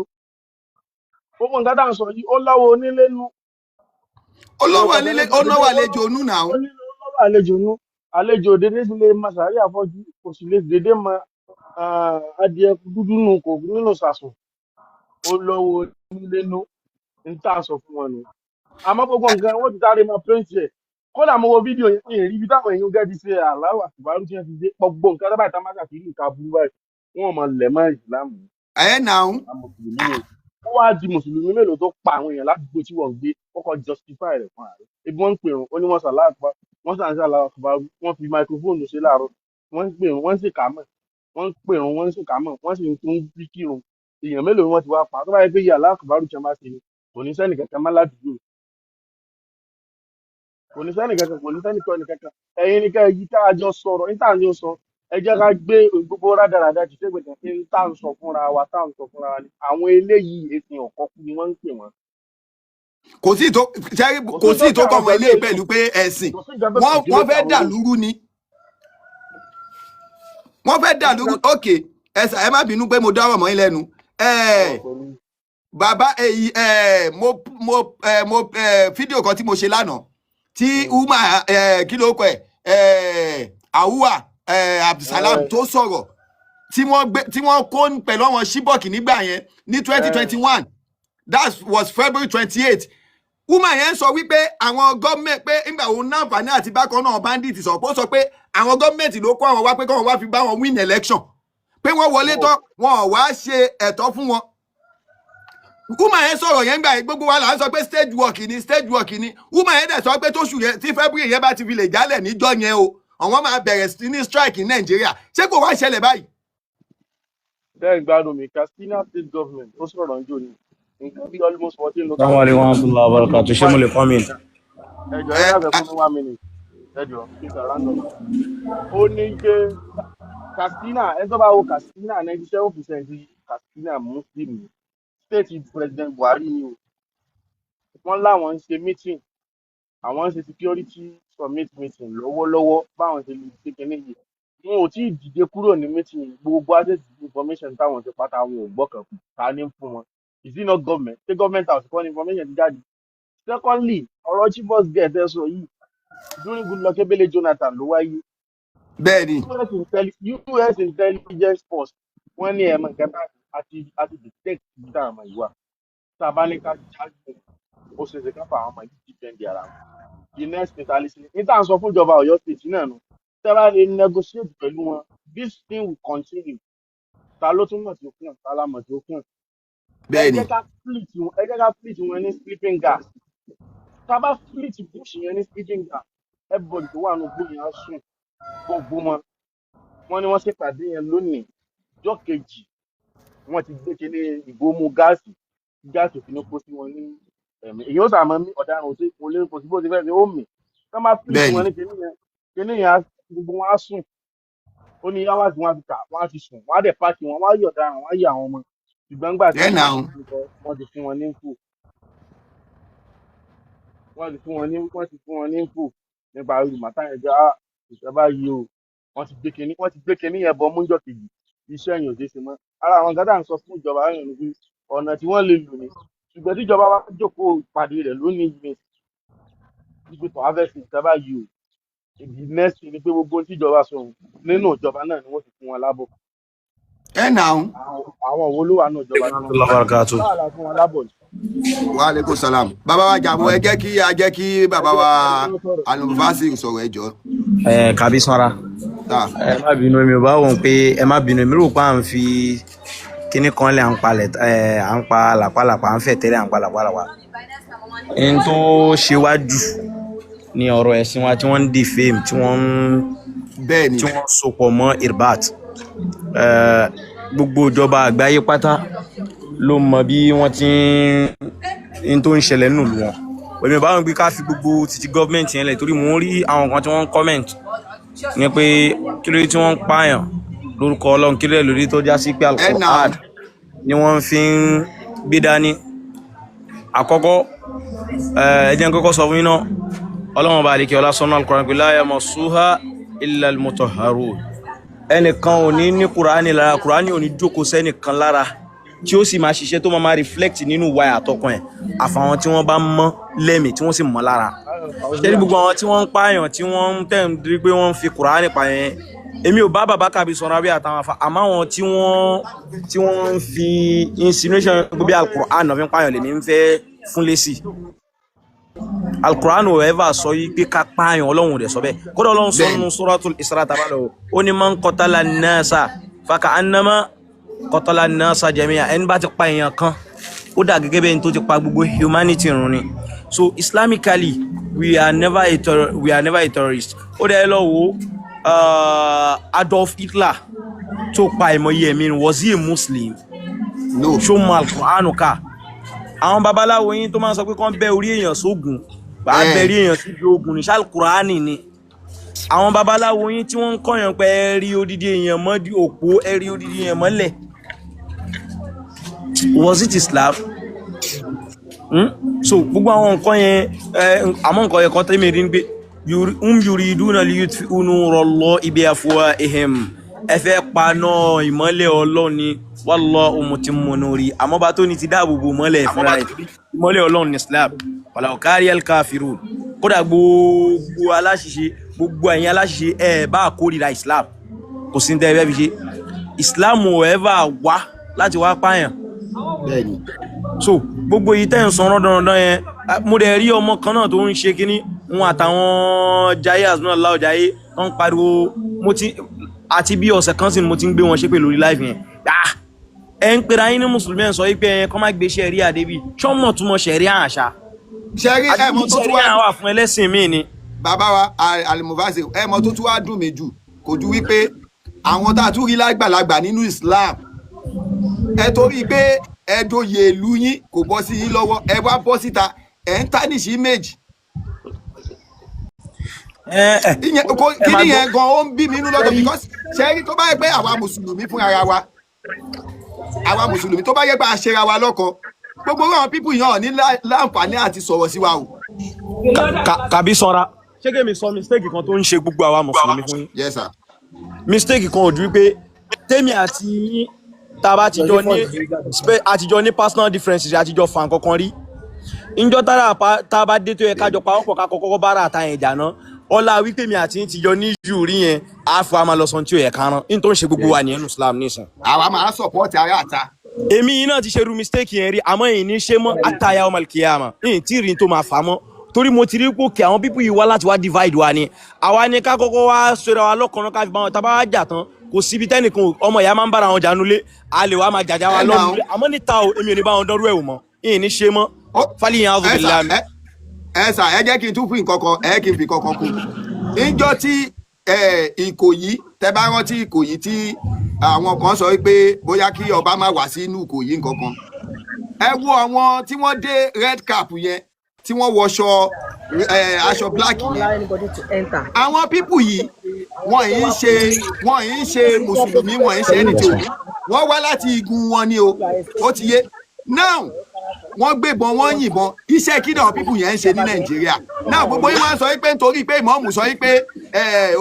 Gbogbo nǹkan tá à ń sọ yìí, ó lọ́wọ́ onílé nú.
Ó lọ́wọ́
Èèyàn
nílé,
kò
ó
fẹ́
náwó àlejò nù náà.
Ó nílò lọ́wọ́ àlejò nú. Àlejò dédé sì lè mọ sàárè àfọ́jú, kò sì lè dédé mọ adìẹ dúdú nù kò nínú sàsùn. Ó lọ́wọ́ onílé nú ní tá à ń sọ fún wọn nù. Àmọ́ gbogbo nǹkan wọ́n ti sáré máa paint ẹ̀. Kódà mo wo fídíò yẹn, mi ì rí ibi táwọn èèyàn gẹ́gẹ́ ṣe aláwọ̀ àtìbárú tí wọ́n ti dé. Gbogbo nǹkan tó báyìí tá máa ṣàfihàn nǹkan aburú báyìí, wọ́n máa lẹ̀ mọ́ Ìsìlámù.
Ẹ náà.
Àwọn Mùsùlùmí ni ó wá di Mùsùlùmí mélòó tó pa àwọn èèyàn ládùúgbò tí wọ́n ń gbé, wọ́n kọ́ justify rẹ̀ fún ààrẹ. Ibi wọ́n ń pèrún, ó ní wọ́n sàláàpá, wọ́n sàn sàláàpá, wọ́n fi microphone ṣe láàárọ̀, wọ́n ń pèrún, wọ́n sì kà mọ̀, wọ́n ń pèrún, wọ́n sì kà mọ̀, wọ́n sì ń tún bí kírun. Èèyàn mélòó ni wọ́n ti wá pa? Tó bá yẹ pé yàrá àkùbárù tí wọ́n bá ṣe ni, kò ní sẹ́nì kankan má ládùúgbò, kò ní sẹ́nì kankan, kò ní sẹ́nì kan kankan. Ẹ̀yin ni ká yí ká jọ sọ̀rọ̀ ní tà ń sọ. Ẹ jẹ́ ká gbé gbogbo rádaràda jù sẹ́gbẹ̀ẹ́ kan ní tá à ń sọ fúnra wa, tá à ń sọ fúnra wa ni àwọn eléyìí, èsì ọ̀kọ́kú ni wọ́n ń pè wọ́n.
Kò sí ìtò ṣẹ́rí.
Kò
Kò
sí
sí
tó
ìtò
kàn
kọ̀
wọ́n
wọ́n
pẹ̀lú
ilé
èyí.
pẹ̀lú pé ẹ̀sìn
Kò sí nǹkan tó
wọ́n
kàn kí ló
wọ́n fẹ́
kàn
dà
wọ́n.
lúrú ni wọ́n fẹ́ dà
Kò sí
lúrú.
nǹkan.
Ok, ẹ sà, ẹ má bínú pé mo dárò mọ́ yín lẹ́nu. Ẹ
Wọ́n pẹ̀lú.
bàbá èyí ẹ mo ẹ fídíò kan tí mo ṣe lánàá tí umar kí ló kọ ẹ ẹ Awuwa Abdulsalam tó sọ̀rọ̀ tí wọ́n gbé, tí wọ́n kó pẹ̀lú àwọn Chibok nígbà yẹn ní 2021, that was February 28. Woman yẹn sọ wípé àwọn gọ́ọ̀mẹ̀ntì, pé nígbà òun náǹfààní àti bákan náà bandit sọ pé, ó sọ pé àwọn gọ́ọ̀mẹ̀ntì ló kó àwọn wá pé káwọn wá fi bá wọn win election, pé wọ́n wọlé tán, wọn ò wá ṣe ẹ̀tọ́ fún wọn. Woman yẹn sọ̀rọ̀ yẹn gbà yẹn, gbogbo wa là ń sọ pé stage work ni, stage work ni. Woman yẹn dẹ̀ sọ pé tóṣù yẹn, tí February yẹn bá ti fi lè jálẹ̀ níjọ́ yẹn o, àwọn máa bẹ̀rẹ̀ sí ní strike ní Nàìjíríà. Ṣé kò wá ṣẹlẹ̀ báyìí?
Bẹ́ẹ̀ gbádùn mi, Katsina State government ó sọ̀rọ̀ ń jò ní nǹkan bí almost 14 local
Assalamu alaikum warahmatullahi wabarakatuh. Ṣé mo lè come in?
Ẹ jọ̀ọ́, ẹ dábẹ́ fún mi one minute. Ẹ jọ̀ọ́, kí n kà round up. Ó ní pé Katsina, ẹ tó bá wo Katsina, 97% Katsina Muslim ni. State President Buhari ni o. Wọ́n láwọn ń ṣe meeting, àwọn ń ṣe security summit meeting lọ́wọ́lọ́wọ́, báwọn ṣe lè ṣe kinní yìí. Wọn ò tí ì dìde kúrò ní meeting yìí, gbogbo access to information táwọn ti pátá, wọn ò gbọ́ kan ta ní fún wọn. Is it not government? Ṣé government house kọ́ ni information ti jáde? Secondly, ọ̀rọ̀ Chibok girl tẹ́ sọ yìí, during Goodluck Ebele Jonathan ló wáyé.
Bẹ́ẹ̀ ni.
US intelligence force, wọ́n ní ẹ̀mọ nǹkan tá àti detect ibi táwọn ọmọ yìí wà. Tá a bá ní ká jáde, ó ṣe é ṣe ká fa àwọn ọmọ yìí defend ara wọn. The next thing ta lè ṣe ní tá à ń sọ fún ìjọba Ọ̀yọ́ State náà nù, tẹ́ bá lè negotiate pẹ̀lú wọn, this thing will continue. Ta ló tún mọ̀ tí ó kàn? Ta la mọ̀ tí ó kàn? Ẹ
Bẹ́ẹ̀ ni.
jẹ́ ká split wọn, ẹ jẹ́ ká split wọn ní sleeping gas. Tá a bá split bush yẹn ní sleeping gas, everybody tó wà nínú bush yẹn á sùn. Gbogbo wọn, wọ́n ní wọ́n ṣèpàdé yẹn lónìí, ọjọ́ kejì wọ́n ti gbé kinní ìbomú gáàsì, gáàsì òfin kó sí wọn ní ẹ̀mí. Èyí ó sàmọ́ ní ọ̀daràn ò sí, kò lè, kò sí bó ti fẹ́ ṣe ó mì tó máa fi
Bẹ́ẹ̀
wọn
ni.
ní kinní yẹn, kinní yẹn gbogbo wọn á sùn. Ó ní hours wọn á fi kà, wọn á ti sùn, wọn á dẹ̀ pack wọn, wọn á yọ̀ ọ̀daràn, wọn á yọ àwọn ọmọ. Ṣùgbọ́n nígbà tí
Ẹ nà ó.
wọ́n ti fún wọn ní info, wọ́n ti fún wọn ní info nípa irú matter yẹn jẹ́. Ah, ìjọba yìí o, wọ́n ti gbé kinní yẹn bọ múnjọ kejì, iṣẹ́ yẹn ò ṣeé ṣe mọ́. Ara àwọn gádà ń sọ fún ìjọba yẹn ni pé ọ̀nà tí wọ́n lè lò ní, ṣùgbọ́n tíjọba wa jókòó ìpàdé rẹ̀ lónìí yìí ní wípé tó wá fẹ́ ṣe ìjọba yìí o, the next thing ni pé gbogbo ohun tíjọba sọ ohun nínú ìjọba náà ni wọ́n ti fún wọn lábọ̀.
Ẹ nà ó.
Àwọn wo ló wà nínú ìjọba tí wọ́n
Warahmatullahi wabarakatuh.
báwa la fún wọn lábọ̀ ni.
Wa aleykum salam. Bàbá wa jàbọ, ẹ jẹ́ kí
Ẹ
bàbá
jẹ́
wa
ẹ jẹ́ kí wọ́n sọ̀rọ̀.
Alùfáàsì sọ̀rọ̀, ẹ jọ̀ọ́.
Ẹ kàbí sanra.
Tá.
Ẹ má bínú, mi ò bá wọn pé ẹ má bínú, mi rò pé à ń fi kíní kan lẹ̀, à ń palẹ̀ ẹ, à ń pa làpálàpá, à ń fẹ̀ tẹ́lẹ̀, à ń pa làpálàpá. N tó ṣe wá jù ní ọ̀rọ̀ ẹ̀sìn wa tí wọ́n ń defame, tí wọ́n ń
Bẹ́ẹ̀ ni.
tí wọ́n sopọ̀ mọ́ irbat. Gbogbo ìjọba àgbáyé pátá ló mọ bí wọ́n ti ń tó ń ṣẹlẹ̀ nínú ìlú wọn. Èmi ò bá wọn gbé ká fi gbogbo títí gọ́ọ̀mẹ̀ntì yẹn lẹ̀, torí mò ń rí àwọn kan tí wọ́n ń comment ní pé kí ló dé tí wọ́n ń pààyàn lórúkọ Ọlọ́run, kí ló dé lórí tó já sí pé
Ẹ nà ó.
Al-Qur'an ni wọ́n fi ń gbé dání. Àkọ́kọ́, ẹ jẹ́ n kọ́kọ́ sọ fún yín náà, Ọlọ́run bá àlekè ọlá sọ́nà Al-Qur'an pé la yamassuha illa al-mutahharun. Ẹnìkan ò ní ní Kùránì lára, Kùránì ò ní jókòó sẹ́nìkan lára tí ó sì máa ṣiṣẹ́ tó máa reflect nínú ìwà àtọkàn ẹ̀, àfàwọn tí wọ́n bá mọ́ lẹ́mìí, tí wọ́n sì mọ́ lára. Ṣé ní gbogbo àwọn tí wọ́n ń pààyàn, tí wọ́n ń tẹ̀ ń rí pé wọ́n ń fi Kùránì pààyàn yẹn, èmi ò bá bàbá kàbí sọ̀rọ̀ àbí àtàwọn afa, àmọ́ àwọn tí wọ́n ń fi insinuation pé bí Al-Qur'an náà fi ń pààyàn lèmi ń fẹ́ fún lésì. Al-Qur'an ò ever sọ yìí pé ká pààyàn, Ọlọ́run ò dẹ̀ sọ bẹ́ẹ̀. Kódà Ọlọ́run sọ
Bẹ́ẹ̀ ni.
nínú Suratul Isra tabalọ̀, ó ní man qatala an-nasa faka'annama qatala an-nasa jami'a. Ẹni bá ti pa èèyàn kan, ó dà gẹ́gẹ́ bẹ́ẹ̀ ni tó ti pa gbogbo humanity run ni. So islamically, we are never a terrorist. Ó dẹ̀ lọ wo Adolf Hitler tó pa ìmọ̀ye ẹ̀mí run, was he a Muslim?
No.
Ṣó mọ Al-Qur'an ká? Àwọn babaláwo yín tó máa ń sọ pé kán bẹ́ orí èèyàn sógun, bá
Ẹ
bẹ́ orí èèyàn síbi ogun ní ṣàlùkùránì ni. Àwọn babaláwo yín tí wọ́n ń kọ́yàn pé ẹ rí odidi èèyàn mọ́ di òpó, ẹ rí odidi èèyàn mọ́lẹ̀, was it Islam? Hmm? So gbogbo àwọn nǹkan yẹn ẹ, àmọ́ nǹkan yẹn kan tẹ́mi rí ni pé hum yuriduna liyutfi'u nurallahi bi afwahihim, ẹ fẹ́ paná ìmọ́lẹ̀ Ọlọ́run ni, wallahu mutimmu nuri. Àmọ́ bá tó ní ti dáàbò bo ìmọ́lẹ̀ fúnra rẹ̀, ìmọ́lẹ̀ Ọlọ́run ní Islam, walau karihal kafirun. Kódà gbogbo aláṣìṣe, gbogbo ẹ̀yin aláṣìṣe, ẹ bá kórìíra Islam, kò sí ní tẹ́ ẹ fẹ́ fi ṣe. Islam ò ever wá láti wá pààyàn.
Bẹ́ẹ̀ ni.
So gbogbo yìí tẹ́ ń sọ rọ́dọ̀rọ̀dọ̀ yẹn, ah, mo dẹ̀ rí ọmọ kan náà tó ń ṣe kínní wọn àtàwọn jayé azuna láò jayé tó ń pariwo. Mo ti àti bí ọ̀sẹ̀ kan sì ni mo ti ń gbé wọn ṣépè lórí live yẹn. Ah, ẹ ń pera yín ní mùsùlùmí, ẹ̀ ń sọ wípé ẹ kọ́ má gbé ṣẹ̀ríà débi ṣọ́mọ̀ túmọ̀ ṣẹ̀ríà àṣà
Ṣe rí
àti
ẹ mọ tó tún wá
ṣẹ̀ríà wà fún ẹlẹ́sìn míì ni.
Bàbá wa Alimufase, ẹ mọ tó tún wá dùn mí jù kò ju wípé àwọn tá a tún rí lágbàlagbà nínú Islam, ẹ torí pé ẹ joyè ìlú yín kò bọ́ sí yín lọ́wọ́, ẹ wá bọ́ síta, ẹ ń tarnish image.
Ẹ ẹ
Ìyẹn kò
ẹ máa
kíní
gbọ́.
yẹn gan ó ń bí mi inú lọ́dọ̀, because ṣe rí, tó bá yẹ pé àwa mùsùlùmí fúnra ra wa, àwa mùsùlùmí, tó bá yẹ pé a ṣera wa lọ́kọ, gbogbo àwọn people yẹn ò ní láǹfààní àti sọ̀rọ̀ sí wa o.
Kàbí sanra, ṣé kí mi sọ mistake kan tó ń ṣe gbogbo àwa mùsùlùmí fún yín?
Yes sir.
Mistake kan ò ju wípé tèmi àti yín tá a bá ti jọ ní àtijọ́ ní personal differences, àtijọ́ fa nǹkan kan rí njọ́ tára tá a bá dé tó yẹ kájọ pa ọ̀pọ̀ ká kọ́kọ́ bára àta yẹn jà ná, ọlá wípé mi àti yín ti jọ ní jù rí yẹn, á fọ àmà lọ sọ tí ò yẹ ká rán ní tó ń ṣe gbogbo wa nìyẹn nù Islam nísìn.
Àwa máa support ara àta.
Èmi yìí náà ti ṣerú mistake yẹn rí, àmọ́ èyí ní ṣe mọ́ àtàyà ọmọ kìyàmà yìí tí ì rí tó máa fà á mọ́, torí mo ti rí pé kí àwọn people yìí wá láti wá divide wa ni. Àwa ni ká kọ́kọ́ wá sọ̀rọ̀ wa lọ́kànnà ká fi bá wọn tá a bá wá jà tán. Kò síbi tẹ́nìkan ọmọ ìyá máa ń bára wọn jà nulẹ̀, a lè wá máa jàjà wa
Ẹ nà
lọ́nulẹ̀, àmọ́ níta o, èmi ò ní bá wọn dọ́rú ẹ̀ wò mọ́, yìí ní ṣe mọ́. Fálíyàn
Ẹ sà.
azùbílà mi.
Ẹ sà, ẹ jẹ́ kí n tún fi nǹkan kan, ẹ kí n fi nǹkan kan kún níjọ́ tí Ìkòyí, tẹ bá rántí Ìkòyí tí àwọn kan sọ pé bóyá kí ọba má wá sínú Ìkòyí nǹkan kan, ẹ wo àwọn tí wọ́n dé red cap yẹn, tí wọ́n wọṣọ aṣọ black yẹn.
Allow anybody to enter.
Àwọn people yìí, wọ́n yìí ń ṣe mùsùlùmí, wọ́n yìí ń ṣe anything o. Wọ́n wá láti igun wọn ni o. Ó ti yé now. Wọ́n gbébọn, wọ́n yìnbọn. Iṣẹ́ kí náà people yẹn ń ṣe ní Nàìjíríà now? Gbogbo yín wá ń sọ pé nítorí pé ìmọ̀ọ́mù sọ pé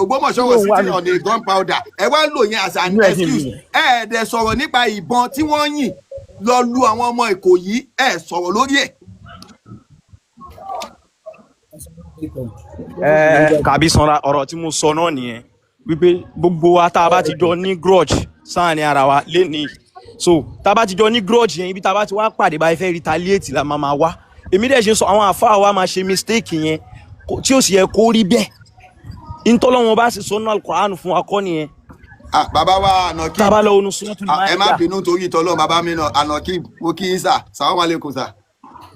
Ògbómọ̀ṣọ́ was sitting on a gunpowder, ẹ wá ń lò yẹn as an excuse. Ẹ ẹ̀ dẹ̀ sọ̀rọ̀ nípa ìbọn tí wọ́n yìn lọ lu àwọn ọmọ Ìkòyí. Ẹ sọ̀rọ̀ lórí ẹ̀.
Ẹ kàbí sanra, ọ̀rọ̀ tí mo sọ náà nìyẹn wípé gbogbo wa tá a bá ti jọ ní grudge sáàrin ara wa lénìí, so tá a bá ti jọ ní grudge yẹn, ibi tá a bá ti wá pàdé báyìí, fẹ́ retaliate la máa máa wá. Èmi dẹ̀ ṣe sọ, àwọn àfáà wa máa ṣe mistake yẹn tí ó sì yẹ kó rí bẹ́ẹ̀. Ntọ́lọ́wọ́n bá sì sọ nínú Al-Qur'an fún wa kọ́ nìyẹn.
Ah, bàbá wa Ànàkí.
Tá a bá lọ wọnú Suratul
Ah, ẹ má
Maida.
bínú torí tọ́lọ́. Bàbá mi náà, Ànàkí, mo kí yín sà. Sàlámù alaykum sà.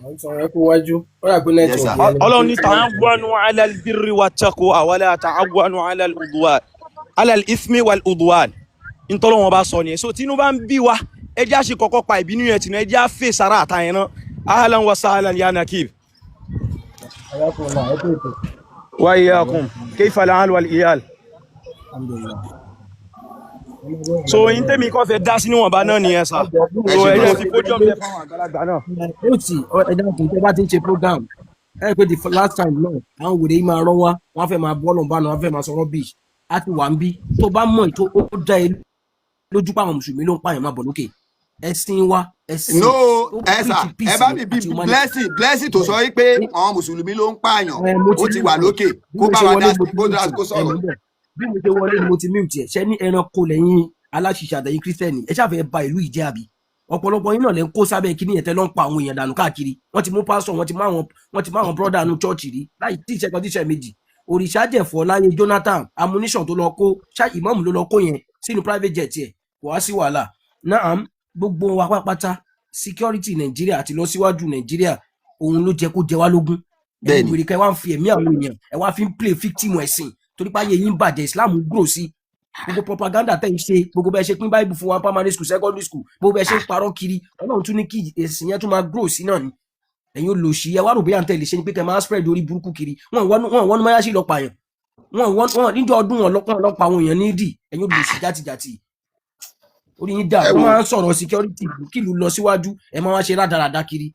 À ń sọ̀rọ̀, ẹ kú wájú. Ó rà pé
Yes, sir.
network yẹn ni.
Ọlọ́run ní ta'awwanu 'ala al-birri wat-taqwa wa la ta'awwanu 'ala al-udwan, 'ala al-ithmi wal-udwan. Ntọ́lọ́wọ́n bá sọ nìyẹn. So tínú bá ń bí wa, ẹ jẹ́ àṣẹ kọ́kọ́ pa ìbínú yẹn tìǹú, ẹ jẹ́ àfẹ́ sára àtàyẹn náà. Ahlan wa sahlan ya Nakib.
Arákùnrin náà, ẹ kú ètò.
Wa iyyakum, kayfa al-hal wal iyal?
Alhamdulillah.
So yín tẹ́mi kọ́ fẹ́ dá sí níwọ̀nba náà nìyẹn sà.
Ẹ
So
ṣe
ẹ
gan
jẹ́
sà.
fi podium lẹ̀ fáwọn àgbàlagbà náà.
Ó tì ẹ dákun, tẹ bá ti ń ṣe program, ẹ pé the last time náà, àwọn wèrè yìí máa rọ́ wá, wọ́n fẹ́ máa bọ́ lọ́nba náà, wọ́n fẹ́ máa sọ rubbish. Á ti wà ń bí tó bá mọ̀ tó ó dá ẹ lójú pé àwọn mùsùlùmí ló ń pààyàn, máa bọ̀ lókè. Ẹ̀sìn wa, ẹ̀sìn
No,
ó
ẹ sà,
preach
ẹ
peace
bá
ni
mi bí
àti humanity.
Blessing, Blessing tó sọ wípé àwọn mùsùlùmí ló ń pààyàn,
Ẹ mo
ó
ti
ti wà
mute ẹ.
lókè.
Bí
Kó
mo
bá
ṣe
wa
wọlé
dá
mo
sí
ti
kó
mute
dá
ẹ.
kó
Ẹ
sọ̀rọ̀.
mọ̀ bẹ́ẹ̀, bí mo ṣe wọlé ni mo ti mute ẹ. Ṣe ní ẹranko lẹ́yìn aláṣìṣe àtẹ̀yìn kírísítẹ́nì, ẹ ṣàfẹ́ ba ìlú yìí jẹ́ àbí? Ọ̀pọ̀lọpọ̀ yín náà lẹ́ ń kó sábẹ́ kíní yẹn tẹ́ ló ń pa àwọn èèyàn dànù káàkiri. Wọ́n ti mú pásítọ̀, wọ́n ti mú àwọn brọ́dà nu chọ́ọ̀chì rí láì tí ìṣẹ́ kan tí ìṣẹ́ méjì. Òrìṣà jẹ̀fọ́ láyé Jonathan, ammunition tó lọ kó ṣá, ìmáàmù ló lọ kó yẹn sínú private jet yẹn, kò wá sí wàhálà náà. Gbogbo wa pátápátá, security Nàìjíríà àti lọ́síwájú Nàìjíríà, òun ló jẹ kó jẹ wá lógún. Ẹ̀yin wèrè kẹ́ wá ń fi ẹ̀mí àwọn èèyàn, ẹ wá fi ń play victim ẹ̀sìn torí pé ayé yín bàjẹ́, Islam grow sí. Gbogbo propaganda tẹ́ ń ṣe, gbogbo bẹ́ẹ̀ ṣe pín Bible fún wa primary school, secondary school, gbogbo bẹ́ẹ̀ ṣe ń parọ́ kiri, Ọlọ́run tún ní kí ẹ̀sìn yẹn tún máa grow sí náà ni. Ẹ̀yin olòṣì, ẹ wá rò bóyá ń tẹ̀lé ṣe ni pé kẹ́ máa spread orí burúkú kiri. Wọ́n wọnú máyáṣí lọ pààyàn, wọ́n níjọ́ ọdún wọn lọ́pọ̀ lọ́pọ̀ àwọn èèyàn nídìí. Ẹ̀yin olòṣì játijàti, orí yín dà.
Ẹ
Wọ́n
wò
máa ń sọ̀rọ̀ security kí ìlú lọ síwájú, ẹ máa wá ṣe rádaràda kiri.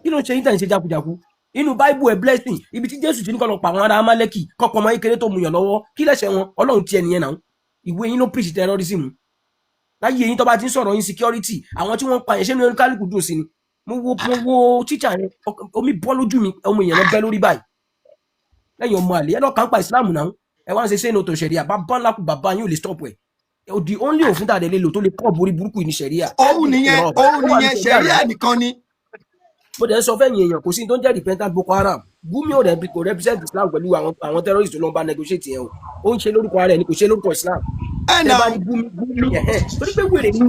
Kí ló ń ṣe yín tẹ̀ ń ṣe jákujáku inú Bible ẹ? Blessing, ibi tí Jésù ti ní kọ́ lọ pa àwọn ará Amálẹ́kì, kọ́kọ́ ọmọ kékeré tó muyàn lọ́wọ́, kí lẹ́sẹ̀ wọn? Ọlọ́run tiẹ̀ nìyẹn náà. Ìwé yín ló preach terrorism láyé yín. Tó bá ti ń sọ̀rọ̀ insecurity, àwọn tí wọ́n ń pa yẹn, ṣé ní kálukú dùn sí ni? Mo wo teacher yẹn, omi bọ́ lójú mi. Ọmọ èèyàn lọ bẹ́ lórí báyìí lẹ́yìn ọmọ àlè. Ẹ lọ kàn pa Islam náà. Ẹ wá ń ṣe sẹ́yìn tó ṣẹ̀ríà. Bàbá ńlá kù, bàbá yín ò lè stop ẹ̀. The only òfin tá a dẹ̀ lè lò tó lè kọ́ borí burúkú yìí ní ṣẹ̀ríà.
Òun nìyẹn.
Irọ́.
Òun
Ó wà ní
nìyẹn.
ṣẹ̀ríà
Ṣẹ̀ríà
náà.
nìkan ni.
Mo dẹ̀ ń sọ fẹ́yìn èèyàn, kò sí ní tó ń jẹ́ repentant Boko Haram. Gumi ò rẹ̀ kò represent Islam pẹ̀lú àwọn terrorists tó lọ ń bá negotiate yẹn o. Ó ń ṣe lórúkọ ara ẹ̀ ni, kò ṣe lórúkọ Islam.
Ẹ
Tẹ
nà
bá ní Gumi, Gumi ẹ̀hẹ́n, torí pé wèrè ní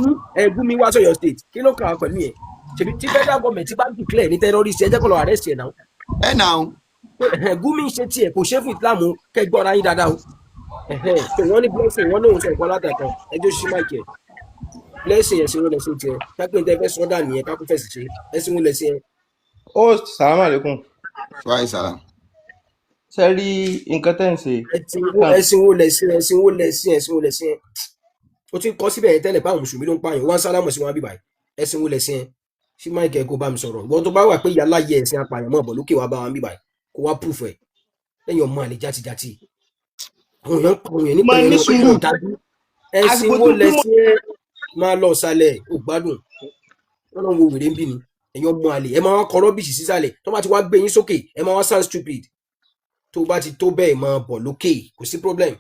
ẹ. Gumi wá sọ̀yọ̀ state, kí ló kàn án pẹ̀lú yẹn? Ṣèbí tí federal government ti bá declare ní terrorist, ẹ jẹ́ kó lọ arrest ẹ̀ náà.
Ẹ nà
Pé, ẹ̀hẹ́n, Gumi ń ṣe tiẹ̀, kò ṣe fún Islam o. Kẹ́ gbọ́ra yín dáadáa o. Ẹ̀hẹ́n, so wọ́n ní Blessing, wọ́n lóun sọ nǹkan látàkàn. Ẹjọ́ ṣí mic ẹ̀. Blessing, ẹ̀sìn wo lẹ̀sìn tiẹ̀? Kápẹ́ ní tẹ́ fẹ́ sọ́dà nìyẹn, kákó fẹ̀sì ṣe. Ẹ̀sìn wo lẹ̀sìn ẹ̀?
Host, salam alaikum.
Wáyé sàlám.
Ṣe rí nǹkan tẹ́ ń ṣe?
Ẹ̀sìn wo lẹ̀sìn, ẹ̀sìn wo lẹ̀sìn, ẹ̀sìn wo lẹ̀sìn ẹ̀? O ti ń kọ́ síbẹ̀ yẹn tẹ́lẹ̀ pé àwọn mùsùlùmí ló ń pààyàn, wọ́n ń sálámù sí wọn bíbáyìí. Ẹ̀sìn wo lẹ̀sìn ẹ̀? Ṣí mic ẹ̀ kó bá mi sọ̀rọ̀. Ìwọ tó bá wà pé ìyá láyé ẹ̀sìn apààyàn, mọ̀ bọ̀ lókè wá bá wa bíbáyìí kó wá proof ẹ̀. Lẹ́yìn ọmọ àlè játijàti, àwọn èèyàn ń pa àwọn èèyàn nípa
Máa ní
ẹran
sùúrù.
ọ̀dájú. Ẹ̀sìn
Àsìkò
wo
tó bímọ.
lẹ̀sìn ẹ̀? Máa lọ ọ̀sàlẹ̀, ò gbádùn. Wọn náà wo wèrè ń bì ní. Ẹ̀yin ọmọ àlè, ẹ máa wá kọ rubbish sísàlẹ̀. Tó bá ti wá gbé yín sókè, ẹ máa wá sound stupid. Tó bá ti tó bẹ́ẹ̀, máa bọ̀ lókè, kò sí problem.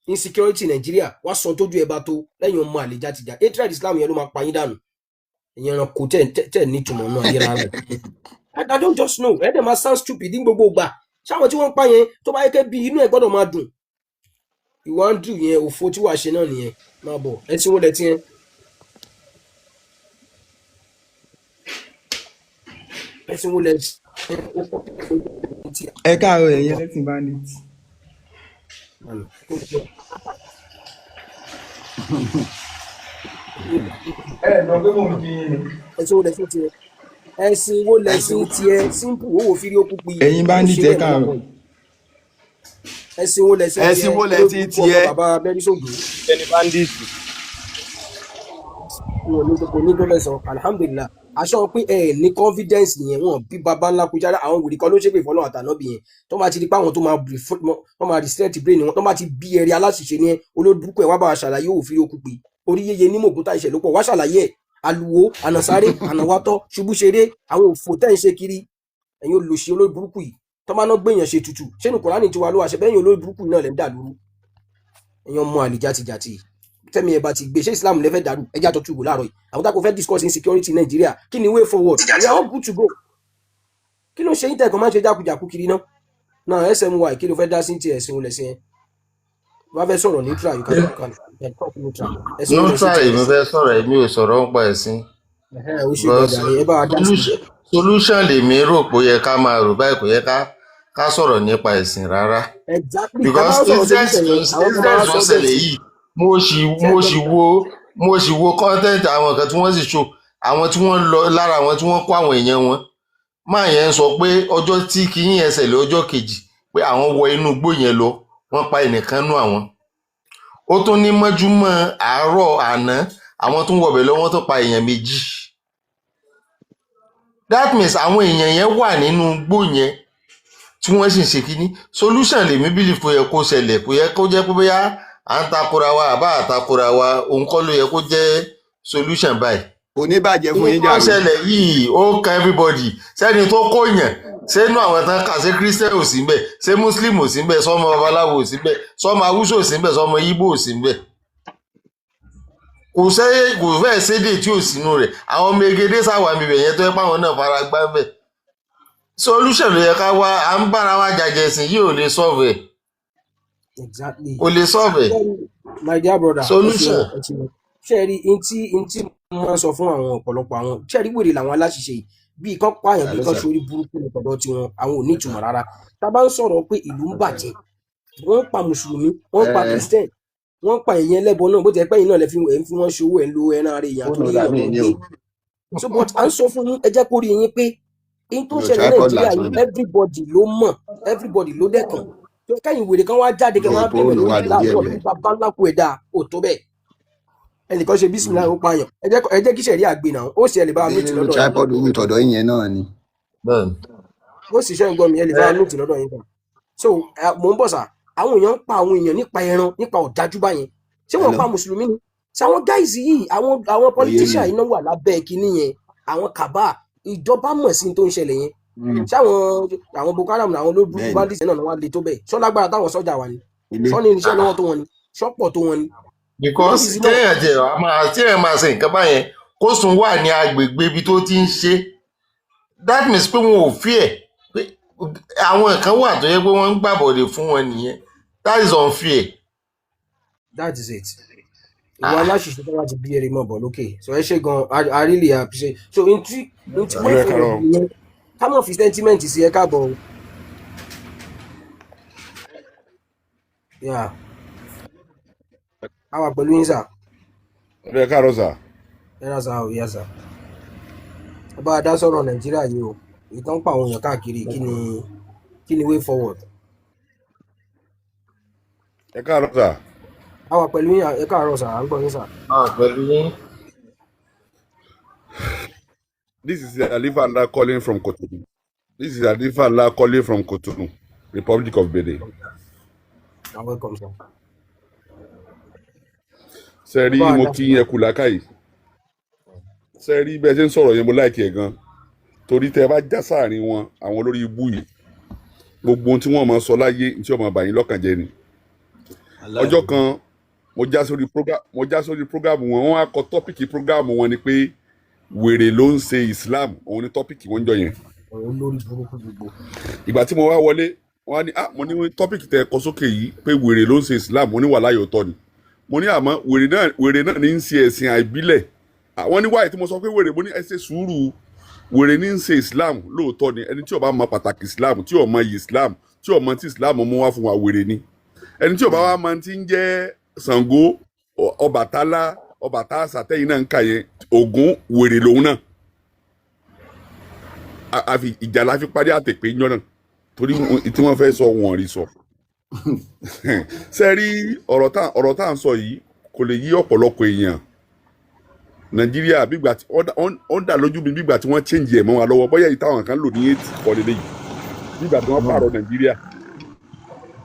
Insecurity Nàìjíríà wá sọ tójú ẹ bá tó. Lẹ́yìn ọmọ àlè játijá, hatred Islam yẹn ló máa pa yín dànù. Ẹ̀yin ẹranko tẹ̀ nítumọ̀ náà ayé rárá. I don't just know. Ẹ dẹ̀ máa sound stupid ní gbogbo ìgbà. Ṣáwọn tí wọ́n ń pa yẹn, tó bá yẹ kẹ́ bí inú ẹ̀ gbọ́dọ̀ máa dùn. Ìwà Andrew yẹn, òfo tí wàá ṣe náà nìyẹn. Máa bọ̀. Ẹ tí wọ́n lẹ tí yẹn. Ẹ tí wọ́n lẹ tí
Ẹ káàárọ̀, ẹ̀yin ẹlẹ́sìn bandit.
Ẹ lọ pé mò ń kí yín ni.
Ẹ̀sìn wo lẹ̀sìn tiẹ̀? Ẹ̀sìn wo lẹ̀sìn tiẹ̀? Simple, owó fírí ó kú pi.
Ẹ̀yin
Ó
bandit,
ṣe
ẹ
bẹ́ẹ̀
káàárọ̀.
lọ́wọ́ yìí. Ẹ̀sìn wo lẹ̀sìn
Ẹ̀sìn
tiẹ̀?
wo
Olórí
lẹ̀sìn
burúkú ọmọ
tiẹ̀?
bàbá Mẹ́rísògùn.
Ẹni bandit.
Wọn ò ní, kò ní tó fẹ́ sọ. Alhamdulilah, aṣọ pé ẹ ní confidence yẹn, wọn bí baba ńlá kú jáde. Àwọn wèrè kan ló ṣépè fọlọ́ àtànábì yẹn tó máa ti di pé àwọn tó máa wọ́n máa reset brain wọn, tó máa ti bí ẹ̀rí aláṣìṣe ní ẹ. Olódùkú ẹ wá bá wa ṣàlàyé òfin okùn pé orí yéye ní mògùn tá ìṣẹ̀ ló pọ̀. Wá ṣàlàyé ẹ̀, aluwo ànàsáré ànàwátọ́ ṣubúṣeré, àwọn òfò tẹ́ ń ṣe kiri. Ẹ̀yin olùṣe olórí burúkú yìí, tó máa ná gbèyàn ṣe tutù, ṣé ní Kùránì tiwa ló wà ṣe bẹ́ẹ̀? Yín olórí burúkú yìí náà lẹ́ ń dà lóru. Ẹ̀yin ọmọ àlè játijàti, tẹ́mi ẹ̀ bá ti gbé, ṣé Islam lẹ́fẹ̀ẹ́ dàrú? Ẹjẹ́ àtọ́tù ìwò láàárọ̀ yìí. Àwọn tá kò fẹ́ discuss insecurity in Nigeria, kí ni way forward? We are all good to go. Kí ló ń ṣe yín tẹ̀kọ́ máa ń ṣe jákujàku kiri náà náà? SMY, kí ló fẹ́ dá sí ti ẹ̀sìn olè sí yẹn? Wọ́n fẹ́ sọ̀rọ̀ neutral, you can talk neutral. Ẹ̀sìn olè sí
Neutral.
tiẹ̀?
Èmi fẹ́ sọ̀rọ̀, èmi ò sọ̀rọ̀ nípa ẹ̀sìn.
Ẹ̀hẹ́n, ó ṣe
Because
gbọ̀dà ẹ bá wa dá sí i.
solution lèmi rò pé ó yẹ ká máa rò báyìí, kò yẹ ká sọ̀rọ̀ nípa ẹ̀sìn rárá.
Exactly, tá a bá
Because
sọ̀rọ̀
incident
solution
tó
yẹn, àwọn kan máa
incident
wá
tó
sọ bẹ́ẹ̀
ṣẹlẹ̀
sí.
yìí, mo sì wo content àwọn kan tí wọ́n sì show, àwọn tí wọ́n lọ lára àwọn tí wọ́n kó àwọn èèyàn wọn máa yẹn ń sọ pé ọjọ́ tí kinní yẹn ṣẹlẹ̀, ọjọ́ kejì pé àwọn wọ inú igbó yẹn lọ, wọ́n pa ẹnìkan nú àwọn. Ó tún ní mọ́júmọ́ àárọ̀ àná, àwọn tó ń wọbẹ̀ lọ, wọ́n tó pa èèyàn 2. That means àwọn èèyàn yẹn wà nínú igbó yẹn tí wọ́n sì ń ṣe kínní. Solution lèmi believe kò yẹ kó ṣẹlẹ̀, kò yẹ kó jẹ́ pé bóyá à ń takora wa àbá àtakora wa, òun kọ́ ló yẹ kó jẹ́ solution báyìí.
Kò ní bàjẹ́ fún yín
Tó
jàre.
ṣẹlẹ̀ yìí, ó kan everybody. Sẹ́ni tó kó yàn sẹ́nu àwọn tán kà, ṣé Christian ò sí ńbẹ̀? Ṣé Muslim ò sí ńbẹ̀? Sọmọ babaláwo ò sí ńbẹ̀? Sọmọ Haúsá ò sí ńbẹ̀? Sọmọ Ìgbò ò sí ńbẹ̀? Kò sẹ́, kò fẹ́ẹ̀ sédè tí ò sínú rẹ̀. Àwọn ọmọ egede sáwà mi bẹ̀ yẹn tó yẹ pé àwọn náà fara gbá ńbẹ̀. Solution ló yẹ ká wá. À ń bára wa jàjẹ̀ ẹ̀sìn yìí ò lè solve ẹ̀.
Exactly.
Kò lè solve ẹ̀.
My dear brother, ẹ
Solution.
ṣeun, ẹ ṣeun. Ṣé ẹ rí ntí mo máa ń sọ fún àwọn ọ̀pọ̀lọpọ̀ àwọn, ṣé ẹ rí, wèrè làwọn aláṣìṣe yìí, bíi kán pààyàn, bíi kán ṣorí burúkú ní tọ̀dọ̀ tiwọn, àwọn ò ní ìtumọ̀ rárá. Tá a bá ń sọ̀rọ̀ pé ìlú ń bàjẹ́, wọ́n ń pa mùsùlùmí, wọ́n ń pa Christian, wọ́n ń pa èèyàn ẹlẹ́bọ náà, bó ti ẹ pẹ́ yìí náà lẹ fi ẹ̀ ń fi wọ́n ṣòwò, ẹ̀ ń lo ẹran ara èèyàn
Fóònù
àtòrí
dà
èèyàn
mí
tó ń
ní
gbé
o.
So, but à ń sọ fún yín, ẹ jẹ́ kó rí yín pé in tó ń
Mi ò
ṣẹlẹ̀
tripod
Nàìjíríà
lásán
yìí,
ni.
Everybody ló mọ̀, everybody ló dẹ́kàn tó kẹ́yìn wèrè kan wá jáde kẹ́
Mi ò
máa bẹ̀rẹ̀
fóònù
lórí
wà lórí ẹ̀
láàbọ̀
bẹ́ẹ̀.
ní bàbá ńlá kú ẹ̀dá ò tó bẹ́ẹ̀. Ẹnìkan ṣe bísímìlá, ó pààyàn. Ẹ jẹ́ kí sẹ̀rí àgbè náà ó sì ẹ lè bá wa mute
Nínú
lọ́dọ̀ yín.
Tripod orí tọ̀dọ̀ yín yẹn náà ni.
Bẹ́ẹ̀ni.
Ó sì ṣe ń gbọ́ mi, ẹ lè bá wa mute lọ́dọ̀ yín kan. So mò ń bọ̀ sà. Àwọn èèyàn ń pa àwọn èèyàn nípa ẹran, nípa ọ̀dájú báyẹn. Ṣé wọ́n
Hello.
pa mùsùlùmí ni? Ṣé àwọn guys yìí, àwọn
Oyè mi.
politician yìí náà wà lábẹ́ kinní yẹn, àwọn kàbá ìjọba mọ̀ sí tó ń ṣẹlẹ̀ yẹn? Ṣé àwọn Boko Haram, àwọn olórí burúkú
Bẹ́ẹ̀ni.
bandits náà wà lè tó bẹ́ẹ̀? Ṣọ́ lágbára táwọn sọ́jà wà ní?
Ilé.
Ṣọ́ ní irinṣẹ́ lọ́wọ́ tó wọn ni? Ṣọ́pọ̀ tó wọn ni?
Because
Easy náà.
téèyàn jẹ wàá máa téèyàn máa ṣe nǹkan báyẹn, kó sùn wà ní agbègbè ibi tó ti ń ṣe, that means pé wọn ò fear pé àwọn kan wà tó yẹ pé wọ́n ń gbàbọ̀dè fún wọn nìyẹn. That is unfair.
That is it. Ìwà aláṣìṣe tó wá ti bí eré mọ̀ bọ̀ lókè. So ẹ ṣe gan, I really appreciate. So ntí way
Ẹ
forward
káàárọ̀.
nìyẹn, ká mọ̀ fi sentiment sí. Ẹ káàbọ̀ o. Yeah, a wà pẹ̀lú yín sà.
Ẹ káàárọ̀ sà.
Ẹ rà sà o, yà sà. Ẹ bá a dá sọ̀rọ̀ Nàìjíríà yìí o, ìtàn pa àwọn èèyàn káàkiri. Kí ni way forward?
Ẹ káàárọ̀ sà.
A wà pẹ̀lú yín. Ẹ káàárọ̀ sà, à ń gbọ́ yín sà.
Ah, pẹ̀lú yín.
This is Alifa Nla calling from Cotonou. This is Alifa Nla calling from Cotonou, Republic of Benin.
You are welcome, sir.
Ṣé
Ẹ
rí
bá wa
mo
dá
kí yín, ẹ kú làákàyè. Ṣé rí bẹ́ẹ̀ ṣe ń sọ̀rọ̀ yẹn, mo like ẹ̀ gan. Torí tẹ́ ẹ bá já sáàrin wọn, àwọn olórí ibú yìí, gbogbo ohun tí wọ́n máa sọ láyé tí wọ́n máa bà yín lọ́kàn jẹ́ ni. Ọjọ́ kan mo já sórí program wọn, wọ́n á kọ topic program wọn ni pé wèrè ló ń ṣe Islam, òun ni topic wọn jọ yẹn.
Ọ̀rọ̀ olórí burúkú gbogbo.
Ìgbà tí mo wá wọlé, wọn á ní, ah, mo ní topic tẹ kọ sókè yìí pé wèrè ló ń ṣe Islam, mo ní wàhálà yóò tọ́ ni. Mo ní àmọ́ wèrè náà ní ń ṣe ẹ̀sìn àìbílẹ̀. Àwọn ní wáyé tí mo sọ pé wèrè, mo ní ẹ ṣe sùúrù, wèrè ní ń ṣe Islam lóòótọ́ ni. Ẹni tí ó bá mọ pàtàkì Islam, tí ó mọ iyì Islam, tí ó mọ tí Islam mú wá fún wa, wèrè ni. Ẹni tí ò bá wá máa ti ń jẹ́ Ṣàngó, Ọbàtálá, Ọbàtásà tẹ́yìn náà ń kà yẹn, Ògún wèrè lòun náà. A fi ìjà la fi parí àtẹ̀pé ńjọ́ náà, torí tí wọ́n fẹ́ sọ wọn ò rí sọ. Ṣe rí ọ̀rọ̀ tá à ń sọ yìí, kò lè yí ọ̀pọ̀lọpọ̀ èèyàn. Nàìjíríà, bígbà tí ó ń dà lójú mi, bígbà tí wọ́n change ẹ̀ mọ́ wa lọ́wọ́, bóyá èyí táwọn kan lò ní eight kọ́ lélẹ́yìí, bígbà tí wọ́n pààrọ̀ Nàìjíríà.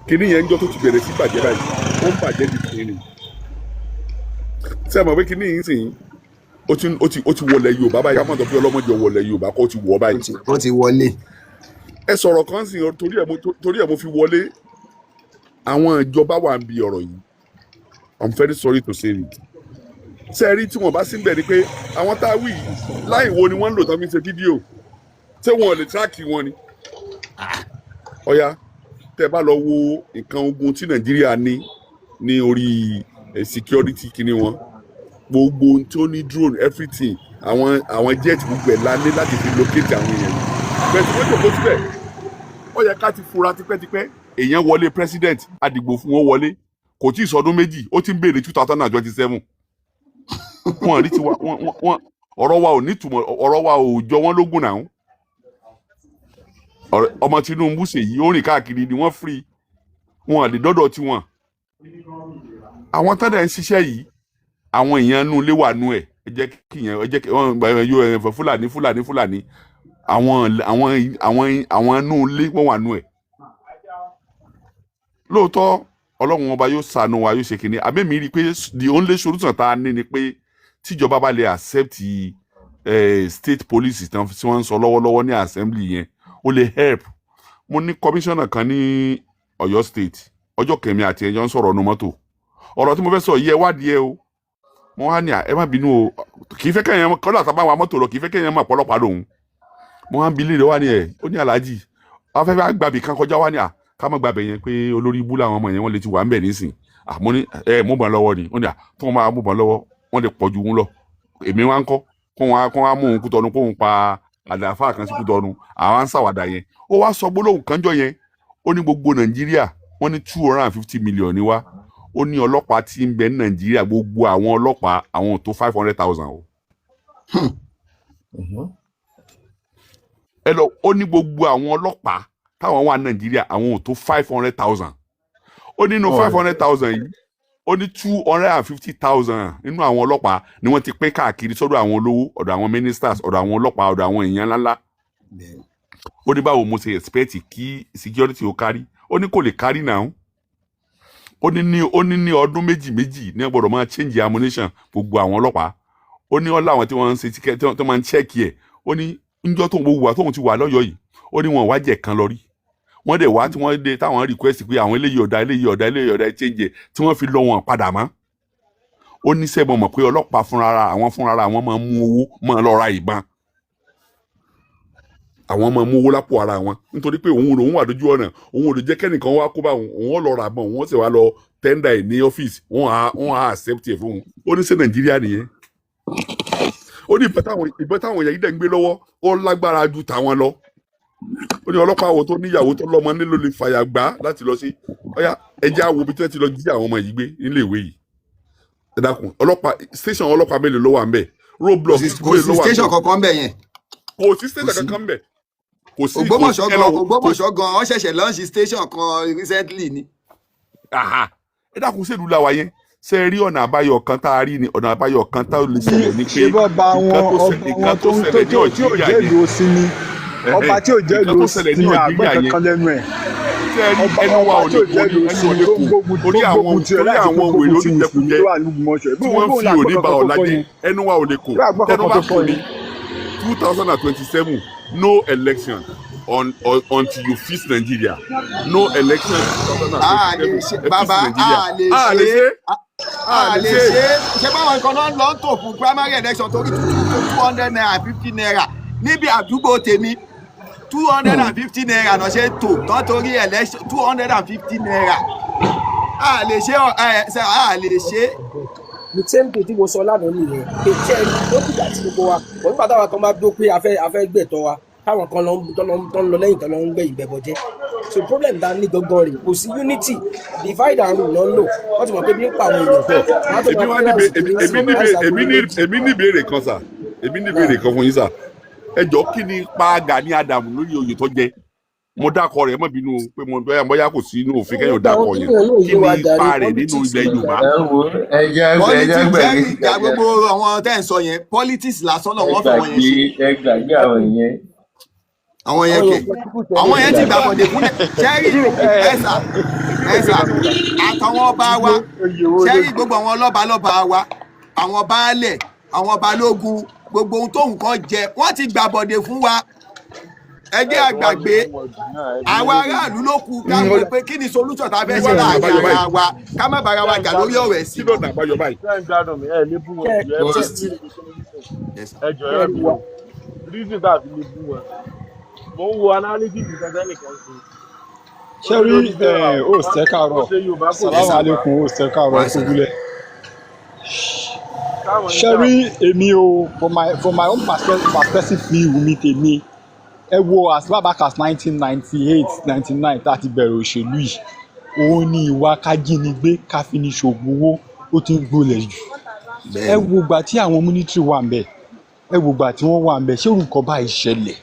Kíní yẹn ń jọ́ tó ti bẹ̀rẹ̀ sí bàjẹ́ báyìí, ó ń bàjẹ́ di kìíní. Ṣé ẹ mọ̀ pé kíní yìí sìn, ó ti wọlé Yorùbá báyìí? Ká mọ̀ tó pé ọlọ́mọdé wọlé Yorùbá kó ti wọ̀ báyìí.
Ó ti wọlé.
Ẹ sọ̀rọ̀ kan sí, torí ẹ̀ mo fi wọlé. Àwọn ìjọba wà ń bi ọ̀rọ̀ yìí. I'm very sorry to say it. Ṣe rí tí wọ́n bá sí bẹ̀ ni pé àwọn tá a wí yìí, láì wo ni wọ́n ń lò tán fi ń ṣe fídíò? Ṣé wọn ò lè track wọn ni? Ọ̀ya, tẹ́ bá lọ wo nǹkan ogun tí Nàìjíríà ní ní orí security kíní wọn, gbogbo ohun tó ní, drone, everything, àwọn jet, gbogbo ẹ̀ la ní láti fi locate àwọn èèyàn yìí. Bẹ́ẹ̀ tí wọ́n jòkó síbẹ̀, ó yẹ ká ti fura tipẹ́tipẹ́. Èèyàn wọlé president, àdìgbò fún wọn wọlé, kò tí ì sọdún 2, ó ti ń béèrè 2027. Wọn rí tiwa, wọn ọ̀rọ̀ wa ò nítumọ̀, ọ̀rọ̀ wa ò jọ wọ́n lógún náà. Ọmọ Tinubu ṣèyí, ó rìn káàkiri ni wọ́n free wọn lè dọ́dọ̀ tiwọn. Àwọn tọ́dẹ̀ ń ṣiṣẹ́ yìí, àwọn èèyàn inú ilé wà nú ẹ̀. Ẹ jẹ́ kí yẹn, ẹ jẹ́ kí wọ́n gba yóò ẹ fẹ́ Fúlàní, Fúlàní, Fúlàní, àwọn inú ilé wọ́n wà nú ẹ̀. Lóòótọ́, Ọlọ́run Ọba yóò ṣàánú wa, yóò ṣe kínní. Àbẹ́mi rí i pé the only solution tá a ní ni pé tíjọba bá lè accept state police tí wọ́n ń sọ lọ́wọ́lọ́wọ́ ní assembly yẹn, ó lè help. Mo ní commissioner kan ní Ọ̀yọ́ State, ọjọ́ kẹmi àti ẹjọ́ ń sọ̀rọ̀ nu mọ́tò. Ọ̀rọ̀ tí mo fẹ́ sọ yìí, ẹ wádìí ẹ o. Mo wá ní à, ẹ má bínú o, kì í fẹ́ kẹ́yìn kọ́lá tá a bá wa mọ́tò lọ, kì í fẹ́ kẹ́yìn mọ̀ pọ́lọ́pàá lòun. Mo wá ń bi léèrè, wá ní ẹ̀, ó ní aláàjì afẹ́fẹ́ àgbàbì kan kọjá, wá ní à ká má gbàbẹ̀ yẹn, pé olórí ibú làwọn ọmọ yẹn, wọ́n lè ti wà ń bẹ̀ nísìn. À, mo ní ẹ mú bọn lọ́wọ́ ni. Ó ní à, tí wọ́n máa mú bọn lọ́wọ́, wọ́n lè pọ̀ ju òun lọ, èmi wá ń kọ́ kó wọn á mú òun Kútọ́nù, kó òun pa àdàfà kan sí Kútọ́nù. Àwọn á ń ṣàwàdà yẹn. Ó wá sọ gbólóhùn kanjọ́ yẹn, ó ní gbogbo Nàìjíríà, wọ́n ní 250 million ní wá. Ó ní ọlọ́pàá tí ń bẹ ní Nàìjíríà, gbogbo àwọn ọlọ́pàá, àwọn ò tó 500,000 o. Ẹ lọ, ó ní gbogbo àwọn ọlọ́pàá táwọn wà ní Nàìjíríà, àwọn ò tó 500,000. Ó nínú 500,000 yìí, ó ní 250,000 nínú àwọn ọlọ́pàá ni wọ́n ti pín káàkiri sọ́dọ̀ àwọn olówó, ọ̀dọ̀ àwọn ministers, ọ̀dọ̀ àwọn ọlọ́pàá, ọ̀dọ̀ àwọn èèyàn ńláńlá. Ó ní báwo mo ṣe expect kí security ó kárí? Ó ní kò lè kárí náà. Ó ní ní ọdún méjì méjì ní wọ́n gbọ́dọ̀ máa change ammunition gbogbo àwọn ọlọ́pàá. Ó ní ọlá àwọn tí wọ́n ń ṣe ticket, tí wọ́n máa ń check ẹ̀. Ó ní níjọ́ tóun gbogbo wa tóun ti wà lọ́yọ̀ọ́ yìí, ó ní wọn wá jẹ̀ kan lọ rí. Wọ́n dẹ̀ wá tí wọ́n dé táwọn request pé àwọn eléyìí ọ̀dà, eléyìí ọ̀dà, eléyìí ọ̀dà, change ẹ̀, tí wọ́n fi lọ wọn padà mọ́. Ó ní sẹ́gbọ̀n mọ̀ pé ọlọ́pàá fúnra àwọn máa ń mú owó, máa lọ ra ìbọn, àwọn máa mú owó lápò ara wọn, nítorí pé òun lòun wà lójú ọ̀nà, òun ò lè jẹ́ kẹ́nìkan wá kó bá òun. Òun ó lọ rà bọ̀, òun ó sì wá lọ tender ẹ̀ ní ọ́fíìsì, wọ́n á accept ẹ̀ fún òun. Ó ní ṣé Nàìjíríà nìyẹn? Ó ní ìbọn táwọn èèyàn yìí dẹ̀ ń gbé lọ́wọ́, ó lágbára ju tàwọn lọ. Ó ní ọlọ́pàá wo tó níyàwó tó lọ́mọ nílò lè fàyà gbà láti lọ sí ọ̀yà ẹjẹ́ àwo bí tí wọ́n ti lọ jí àwọn ọmọ yìí gbé nílé ìwé yìí? Ẹ dákun, ọlọ́pàá, station ọlọ́pàá mélòó ló wà ń bẹ̀? Roadblock
Kò
mélòó
sí
ló wà ń
station
bẹ̀?
kankan bẹ̀ yẹn.
Kò sí station
Kò sí.
kankan ń bẹ̀, kò sí, kò sí.
Ògbómọ̀ṣọ́
Ẹ
gan
lọ wò, kò
Ògbómọ̀ṣọ́ gan, wọ́n ṣẹ̀ṣẹ̀ launch station kan recently ni.
Aha, ẹ dákun, ṣèlú làwa yẹn? Ṣe rí ọ̀nà àbáyọ kan tá a rí ni? Ọ̀nà àbáyọ kan tá a lè ṣẹlẹ̀ ni pé
Ṣe bọ́ ba
nǹkan
wọn
tó
ọba
nǹkan
wọn
tó
tó ń tó
ṣẹlẹ̀ ní
tí ò tí ò
Algeria
jẹ́
yẹn
ìlú òsinmi, ọba tí ò jẹ́
nǹkan
ìlú
tó ṣẹlẹ̀ ní
òsinmi, àgbọn
Algeria yẹn
kankan lẹ́nu ẹ̀.
Ṣe rí
Ọba
ẹnu wa
ọba
ò
tí
lè
ò
kó
jẹ́
ní
ìlú
ẹnu ò
òsinmi
lè
tó ń
kó
gbógun tó
torí
ń
àwọn
gbógun tiẹ̀
torí
láti
àwọn
gbógun
wèrè
ti mùsùlùmí
oníjẹkújẹ
tó wà ní Ògbómọ̀ṣọ́
tí
bóun
wọ́n ń
bóun
fi
làgbọ́n
òní ba
kankan tó
ọ̀la
sọ
jẹ́,
yẹn
ẹnu wa ò lè kó
bí àgbọn
tẹnu
kankan
bá
tó sọ
kò ní
yẹn.
2027, no election until you fix Nigeria. No election two thousand
A
and
lè
twenty
ṣe
seven, ẹ fix
bàbá
Nigeria.
A lè
A lè
ṣe
ṣe
a
a lè
lè
ṣe.
ṣe. Ṣé báwọn kan náà lọ ń tò fún primary election torí ₦250, 50 naira níbi àdúgbò tèmi? ₦250 náà ṣe ń tò tán torí election, ₦250. A lè ṣe ẹ ṣe, a lè ṣe.
The same thing tí mo sọ lánàá nìyẹn, pé ṣé ẹ rí, ó dìgbà tí gbogbo wa kò nígbà táwọn kan bá dó pé a fẹ́ gbẹ̀tọ́ wa, táwọn kan lọ ń tó lọ ń lọ lẹ́yìn tó lọ ń gbẹ̀yìn bẹ̀bọ̀ jẹ́. So problem ta ní gangan rè, kò sí unity. Divide and rule ló ń lò. Wọ́n ti mọ̀ pé bí ń pa àwọn èèyàn pọ̀, wọ́n á tó
Èmi
máa
wá
pín
níbi
rice
èmi
kiri
èmi
sí
níbi
rice
èmi
agolo
ní
méjì.
Èmi ní ìbéèrè kan sà, èmi ní ìbéèrè
Náà
kan fún yín sà. Ẹ jọ, kí ni ipa Gani Adams lórí oyè tó jẹ? Mo dákọ rẹ̀, má bínú o, pé mo bóyá bóyá kò sí inú òfin kẹ́yìn ò
gbogbo àwọn
dákọ
kí
yẹn.
nìyẹn náà
Kí
yé
ni
wa
ipa
jàre.
rẹ̀ nínú
Politics
ilẹ̀
ni
Yorùbá?
jàre.
Ẹ wo, ẹjẹ ẹjẹ
Politics
gbàgbé
ẹ̀rí ìjà
ẹjẹ
gbogbo àwọn tẹ́ ń sọ yẹn, politics lásán náà
ẹ
wọ́n fẹ́ wọn
gbàgbé
yẹn ṣe.
Ẹ gbàgbé àwọn yẹn.
Àwọn yẹn
Àwọn
kẹ̀
yẹn contribute
àwọn yẹn ti
anything.
gbàbọ̀dé fúnlẹ̀ ṣẹ́rí. Ẹ̀sà ẹ̀sà, àtàwọn ọba wa
Oyè wo ló
ṣẹ́rí, gbogbo àwọn lọ́ba lọ́ba wa, àwọn baálẹ̀, àwọn balógun, gbogbo ohun tóun kan jẹ, wọ́n ti gbàbọ̀dé fún wa. Ẹ jẹ́
ẹ tó wá lè
àgbàgbé
bú wọn jù náà ẹ
àwa
lè lè
aráàlú ló kù ká
Mm,
wò pé kí ni solution tá a fẹ́
Kí
ṣe
wá lọ̀nà
láàrin
àbáyọ
ara
báyìí?
wa, ká má bára
Ṣé
wa
ń
jà lórí
gbádùn
ọ̀rọ̀
Kí
ẹ̀sìn.
lọ̀nà àbáyọ báyìí?
Ṣé ń gbádùn mi? Ẹ lè bú wọn
Ṣé
jù, ẹ bá
Yes.
mi lè solution.
Yes, sir.
Ẹ jọ, ẹ
ẹ rí
bínú
wa
reason tá a fi lè bú wọn, mo ń wo analysis kan tẹ́nìkan ṣe.
Ṣé
Ó ní
rí
lórí pé
host, ẹ
kò
káàárọ̀.
ṣe Yorùbá, kò ṣe
Yes,
Salamu
sir.
alaikum, host, ẹ káàárọ̀,
Wa
ẹ kú
salam.
gúlẹ̀.
Táwọn ń
Ṣé
jà
rí èmi o, for my own perspective view mi tèmi, ẹ wo as far back as 1998, 99 tá a ti bẹ̀rẹ̀ òṣèlú yìí, òun ni ìwà kájínigbé, káfíníṣògùn owó, ó ti ń gbolẹ̀ jù. Ẹ
Bẹ́ẹ̀ni.
wo ìgbà tí àwọn military wà ń bẹ̀, ẹ wo ìgbà tí wọ́n wà ń bẹ̀, ṣé orúkọ báyìí ṣẹlẹ̀?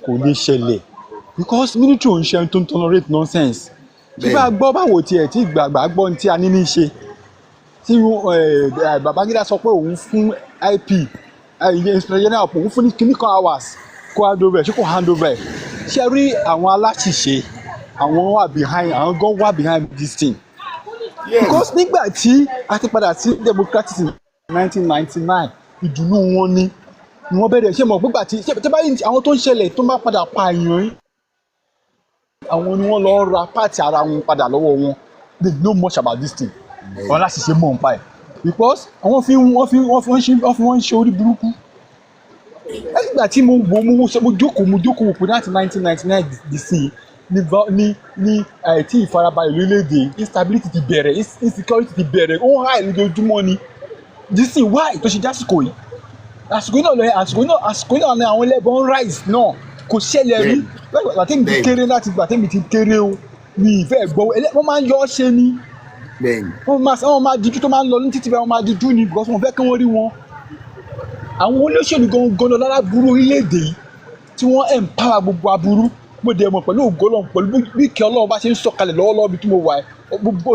Kò lè ṣẹlẹ̀, because military ò ń ṣe ẹni tó ń tolerate nonsense. Ṣé bá a
Bẹ́ẹ̀ni.
gbọ́ báwo tiẹ̀ tí gbàgbà gbọ́ ní tí a ní ní ṣe tí Babangida sọ pé òun fún IP, ìyẹn inspector general, òun fún ní kíní kan hours kó hand over ẹ̀, ṣé kò hand over ẹ̀? Ṣe rí àwọn aláṣìṣe, àwọn wà behind, àwọn gan wà behind this thing, because nígbà tí a ti padà sí democratic in 1999, ìdùnnú wọn ni wọ́n bẹ̀rẹ̀ ṣé mọ̀ pé tí ṣé báyìí àwọn tó ń ṣẹlẹ̀ tó ń bá padà pa èèyàn yìí, àwọn ni wọ́n lọ ra part ara wọn padà lọ́wọ́ wọn. They know much about this thing. Wọn láti ṣe mọ̀ nípa ẹ̀, because àwọn fi wọ́n fi wọ́n fi wọ́n ṣe wọ́n fi wọ́n ṣe orí burúkú. Nígbà tí mo wo mo jókòó wò pé láti 1999 di sí ní ní ní tí ìfarabalẹ̀ lórílẹ̀‐èdè, instability ti bẹ̀rẹ̀, insecurity ti bẹ̀rẹ̀, ó ń high lójoojúmọ́ ni di sí. Why tó ṣe jásìkò yìí, àsìkò yìí náà lọ, àsìkò yìí náà ni àwọn ẹlẹ́bọn ń rise náà? Kò ṣẹlẹ̀ rí láti tẹ́mi ti kéré. Láti gbà tẹ́mi ti kéré o, mi ì fẹ́ gbọ́ wọ́n máa ń yọ ọ́ ṣe ni. Wọ́n máa dijú tó máa ń lọ ní títí báyìí, wọ́n máa dijú ni, because wọ́n fẹ́ kí wọ́n rí wọn. Àwọn olóṣèlú gangan lọ lára burú orílẹ̀-èdè yìí tí wọ́n empower gbogbo aburú. Mo dẹ̀ mọ̀ pẹ̀lú ògo Ọlọ́run, pẹ̀lú bí ìkẹ́ Ọlọ́run bá ṣe ń sọ̀kalẹ̀ lọ́wọ́lọ́wọ́ bí tí mo wà ẹ́, gbogbo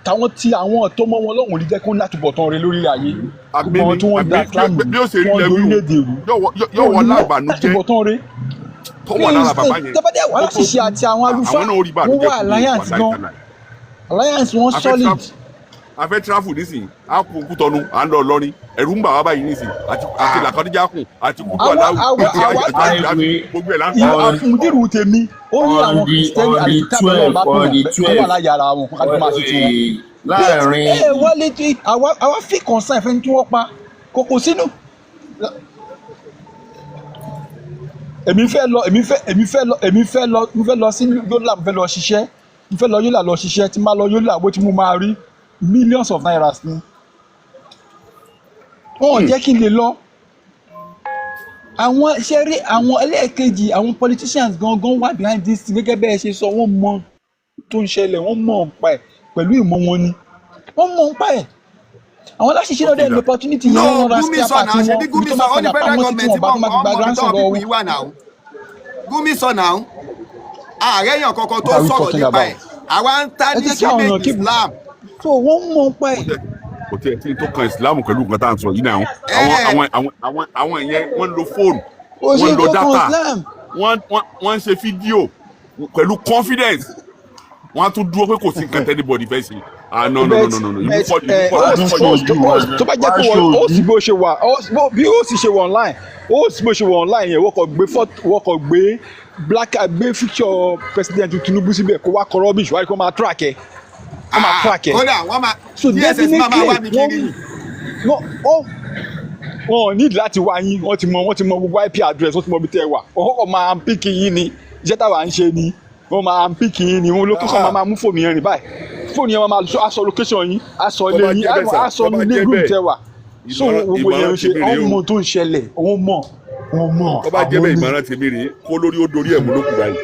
táwọn tí àwọn ọ̀tọ́ mọ́ wọn, Ọlọ́run ò ní jẹ́ kó látúbọ̀ tán rẹ lórílẹ̀ ayé.
Àmì
Gbogbo àwọn
ni
tí wọ́n
àmì
da Islam
bí
rú,
bí ó ṣe
tí
rí
wọ́n
lẹ́wí o,
dorílẹ̀-èdè rú,
yóò
wọn ò
wọ
ní
láàbànújẹ́
látúbọ̀ tán rẹ.
tó wà lára bàbá yẹn
Tẹ́bàdé
kó tó
aláṣìṣe
kú
àti àwọn àlùfáà,
àwọn náà ó rí
wọ́n
bànújẹ́
wà
kú ní
alliance
wàláì
gan,
tàláì.
alliance wọn
A fẹ́
solid.
travel, a fẹ́ travel nísìnyí, a kú Kútọ́nù, à ń lọ Ìlọrin, ẹ̀rù ń bà wá báyìí nísìnyí, àti làkọ́díjà kù àti kúkú
àwa
aláwù
àwa
àti
àwa
àti àjùdáfì, gbogbo ẹ̀ là ń
ìwà
sá.
àfúndìrú tèmi ó ní
On
àwọn
the
Kìrìsìtẹ́nì
on the
àti tábìlì
12
ọba
on the
pín kó wà
12
láyà ara wọn, kó kájú máa ṣe tiwọn. But
láàrin
ẹ wálé tí àwa fi concern fẹ́ni tí wọ́n pa kòkò sínú. Èmi fẹ́ lọ mo fẹ́ lọ sí Yólà, mo fẹ́ lọ ṣiṣẹ́, mo fẹ́ lọ Yólà lọ ṣiṣẹ́. Tí n bá lọ Yólà, owó tí mo máa rí, millions of nairas ni. Wọn ò jẹ́ kí n lè lọ. Àwọn ṣe rí àwọn ẹlẹ́ẹ̀kejì, àwọn politicians gangan wà behind this thing. Gẹ́gẹ́ bẹ́ẹ̀ ṣe sọ, wọ́n mọ tó ń ṣẹlẹ̀, wọ́n mọ̀ nípa ẹ̀. Pẹ̀lú ìmọ̀ wọn ni wọ́n mọ̀ nípa ẹ̀. Àwọn aláṣìṣe náà dẹ̀
Okay,
lo opportunity yẹn,
No,
wọ́n ra
Gumi
spare
sọ
part
náà,
wọn
ṣebí
ibi
Gumi
tó
sọ
máa
ó ní
padà
federal
pamọ́ sí tí
government
wọ́n bá
mọ̀
tó máa fi gba
ọmọ ibi
ransom
táwọn
lọ́wọ́
people
wọn.
yìí wà náà. Gumi sọ náà, ààrẹ yàn kankan tó
What are we
sọ̀rọ̀
talking
nípa
about?
ẹ̀, àwa ń ta
Ẹ
ní
jẹ́ kí àwọn èèyàn
image
kí
Islam.
So wọ́n mọ̀ nípa ẹ̀.
Kò tiẹ̀ tí tó kan Islam pẹ̀lú nǹkan tá à ń sọ yìí náà. Àwọn
Ẹ
àwọn yẹn, wọ́n ń lo fóònù,
Kò
wọ́n
sí
ń lo
tó kan
data,
Islam.
wọ́n ń ṣe fídíò pẹ̀lú confidence, wọ́n á tún dúró pé kò sí nǹkan t'anybody fẹ́ ṣe. Ah, no, no, no, no, no, no, ìlú
But
pọ̀, ìlú pọ̀,
host
ìlú pọ̀
host
jù.
host, tó bá jẹ́ pé wọ́n host bí ó ṣe wà, host bí ó sì ṣe wà online, host bí ó ṣe wà online yẹn, wọ́n kọ̀ gbé black, gbé picture President Tinubu síbẹ̀, kó wá kọ rubbish wáyé, kó máa track ẹ̀, kó máa
Ah,
track ẹ̀.
Kódà wọ́n máa
So
DSS máa máa wá
definitely
mi
wọ́n
kiri ni.
wọ́n ò need láti wá yín. Wọ́n ti mọ gbogbo IP address, wọ́n ti mọ ibi tẹ́ ẹ wà. Wọ́n kọ̀ máa pick yín ni. Iṣẹ́ táwa ń ṣe ni, wọ́n máa pick yín ni. Wọ́n ló kọ́kọ́ máa mú fóònù yẹn rìn báyìí, fóònù yẹn máa sọ aṣọ location yín, aṣọ
Tó
ilé
bá
yín,
jẹ́ bẹ́ẹ̀ sà,
aṣọ
tó bá
ilé
jẹ́
room
bẹ́ẹ̀,
tẹ́ wà. So gbogbo yẹn
ìmọ̀ràn
ń ṣe
tèmi rèé
wọ́n
o.
mọ tó ń ṣẹlẹ̀, wọ́n mọ̀, wọ́n mọ̀
Tó bá jẹ́
àwọn
bẹ́ẹ̀,
ni.
ìmọ̀ràn tèmi rèé, kó lórí ó dorí ẹ̀ mú lókù báyìí.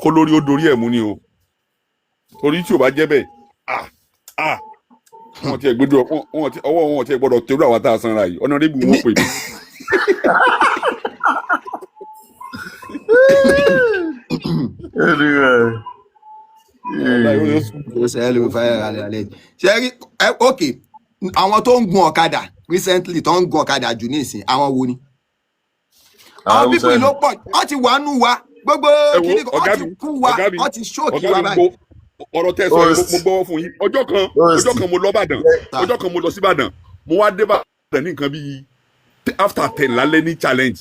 Kó lórí ó dorí ẹ̀ mú ni o, torí tí ò bá jẹ́ bẹ́ẹ̀, ah ah, wọn ti ẹ̀ gbẹdọ̀ wọn ti ọwọ́ wọn ti ẹ̀ gbọ́dọ̀ tẹ̀rù àwa tá a sanra yìí, ọ̀nàrẹ́bù wọn pè mí.
Anyway,
Wàláhì, ó yóò sùn.
Ó ṣe é ló fẹ́ ralẹ̀ alẹ́ yìí. Ṣé rí ẹ, ok, àwọn tó ń gun ọ̀kadà recently, tó ń gun ọ̀kadà jù ní ìsìn, àwọn wo ni? Àwọn
Haúsá
pípọ̀
ni.
ló pọ̀, wọ́n ti wà nù wa gbogbo
Ẹ wo
kíní kan, wọ́n
ọ̀gá
ti
mi,
kú wa,
ọ̀gá mi,
wọ́n ti ṣóòkì
ọ̀gá
wa
mi,
báyìí.
mo ọ̀rọ̀ tẹ́ ẹ sọ yìí, mo
Host
mo gbọ́wọ́ fún yín. Ọjọ́ kan,
host
ọjọ́ kan mo lọ Ìbàdàn,
Ta.
ọjọ́ kan mo lọ sí Ìbàdàn, mo wá dé Ìbàdàn ní nǹkan bíi after 10 lálẹ́ ní challenge.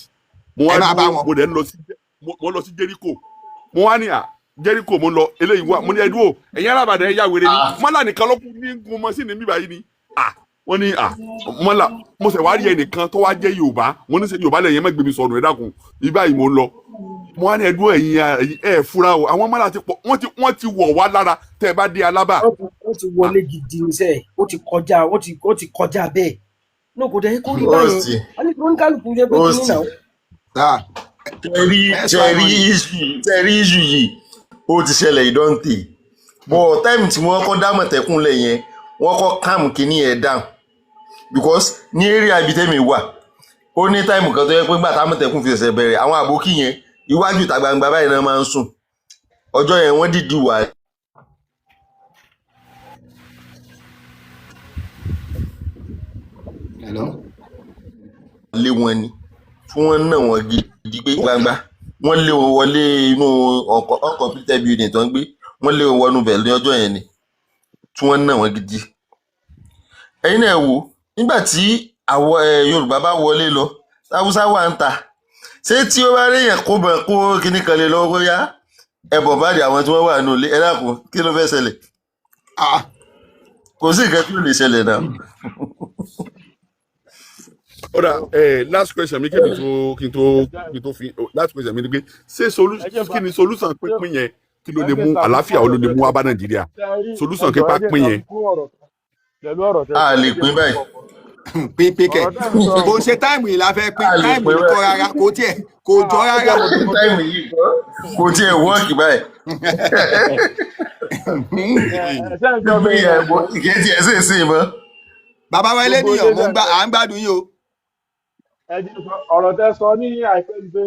Mo
Ẹ
wá
máa bá
dúró,
wọn.
mo dẹ̀ ń lọ sí, mo lọ sí Jericho. Mo wá ní à Jericho mo ń lọ, eléyìí wá, mo ní ẹdúró, ẹ̀yin alábàdàn ẹ̀ yá wèrè ni, mọ́là nìkan ló kú ní gun mọ́sìnì bíbá yìí ni. À wọ́n ní à mọ́là, mo sẹ̀ wá rí ẹnìkan tó wá jẹ́ Yorùbá, mo ní sẹ́ Yorùbá lẹ́yìn ẹ má gbé mi sọnù, ẹ dákun, ibà yìí mo ń lọ. Mo wá ní ẹdúró, ẹ̀yin ẹ̀ fura o, àwọn mọ́là ti pọ̀, wọ́n ti wọ̀ wá lára tẹ́ ẹ bá dé Alábà.
Wọ́n ti wọlé gidi níṣẹ́, ó ti kọjá, ó ti kọjá bẹ́ẹ̀ ní kò dẹ̀ kó rí báyẹn.
Host
Wọ́n ní oníkálukú jẹ́ pé kíní
host
náà.
Ta.
Tẹ̀rí
Ẹ sọ
tẹ̀rí
àwọn ni.
issue, tẹ̀rí issue yìí, ó ti ṣẹlẹ̀ ìdọ́ǹtè bọ̀ táìmù tí wọ́n kọ́ dámọ̀tẹ́kùn lẹ̀ yẹn, wọ́n kọ́ calm kínní ẹ̀ down, because ní area ibi tẹ́mi wà, ó ní táìmù kan tó yẹ pé gbà támọ̀tẹ́kùn fi ṣẹ̀ṣẹ̀ bẹ̀rẹ̀ àwọn àbókí yẹn, iwájú ìta gbangba báyìí náà máa ń sùn. Ọjọ́ yẹn wọ́n dìdí wà
Hello?
lé wọn ni tí wọ́n nà wọ́n gidi pé gbangba wọ́n lé wọn wọlé inú uncompleted building tó ń gbé, wọ́n lé wọn wọnú bẹ̀ ní ọjọ́ yẹn ni tí wọ́n nà wọ́n gidi. Ẹ̀yin náà wò, nígbà tí àwọn Yorùbá bá wọlé lọ, Haúsá wà ń ta, ṣé tí ó bá réyàn kó bọ̀ kó kíní kan lè lọ́wọ́ bóyá ẹ̀bọ̀n bá di àwọn tí wọ́n wà nù ilé, ẹ dákun, kí ló fẹ́ ṣẹlẹ̀?
Ah,
Kò sí nǹkan tí ò lè ṣẹlẹ̀ náà.
Ọ̀dà ẹ̀, last question mi, kébì tó kí n tó kí n tó fi last question mi ni pé ṣé
Ẹ jẹ́
kí ni solution pínpín yẹn? Kí ló
ẹ
lè
jẹ́
mú
ṣàfikún
àlàáfíà wo
ọ̀rọ̀
ló lè
tẹ́
mú
sọ.
wá bá Nàìjíríà?
Ṣe rí
Solution
ẹjọ́,
kípa
ẹ jẹ́
pín yẹn.
ṣàfikún ọ̀rọ̀ kan pẹ̀lú ọ̀rọ̀ tẹ́
A
sọ.
lè
Ẹ jẹ́
pín
fi
báyìí.
kún ọ̀rọ̀
Pín pín kẹ.
ọ̀rọ̀ tẹ́ ń sọ.
Kò ṣe táìmù yìí la fẹ́ pín,
A lè
táìmù
pín
yìí kọ́
báyìí.
rárá, kò tiẹ̀ kò jọ
Ẹ
rárá.
jẹ́ mọ̀ pé mo fẹ́
Táìmù yìí kọ́ kò tiẹ̀ wọ́ọ̀kì báyìí.
ẹ ẹ ṣe ń gbọ́ mi
Pínpín yẹn
ẹjọ́
kì í tiẹ̀ sì sí mọ́.
Bàbá wa
gbogbo
eléníyàn,
ilé
mo ń
tẹ́
gbá
sọ,
à ń gbádùn yín o.
ẹ jẹ́ sọ ọ̀rọ̀ tẹ́ sọ ní àìpẹ́ yìí pé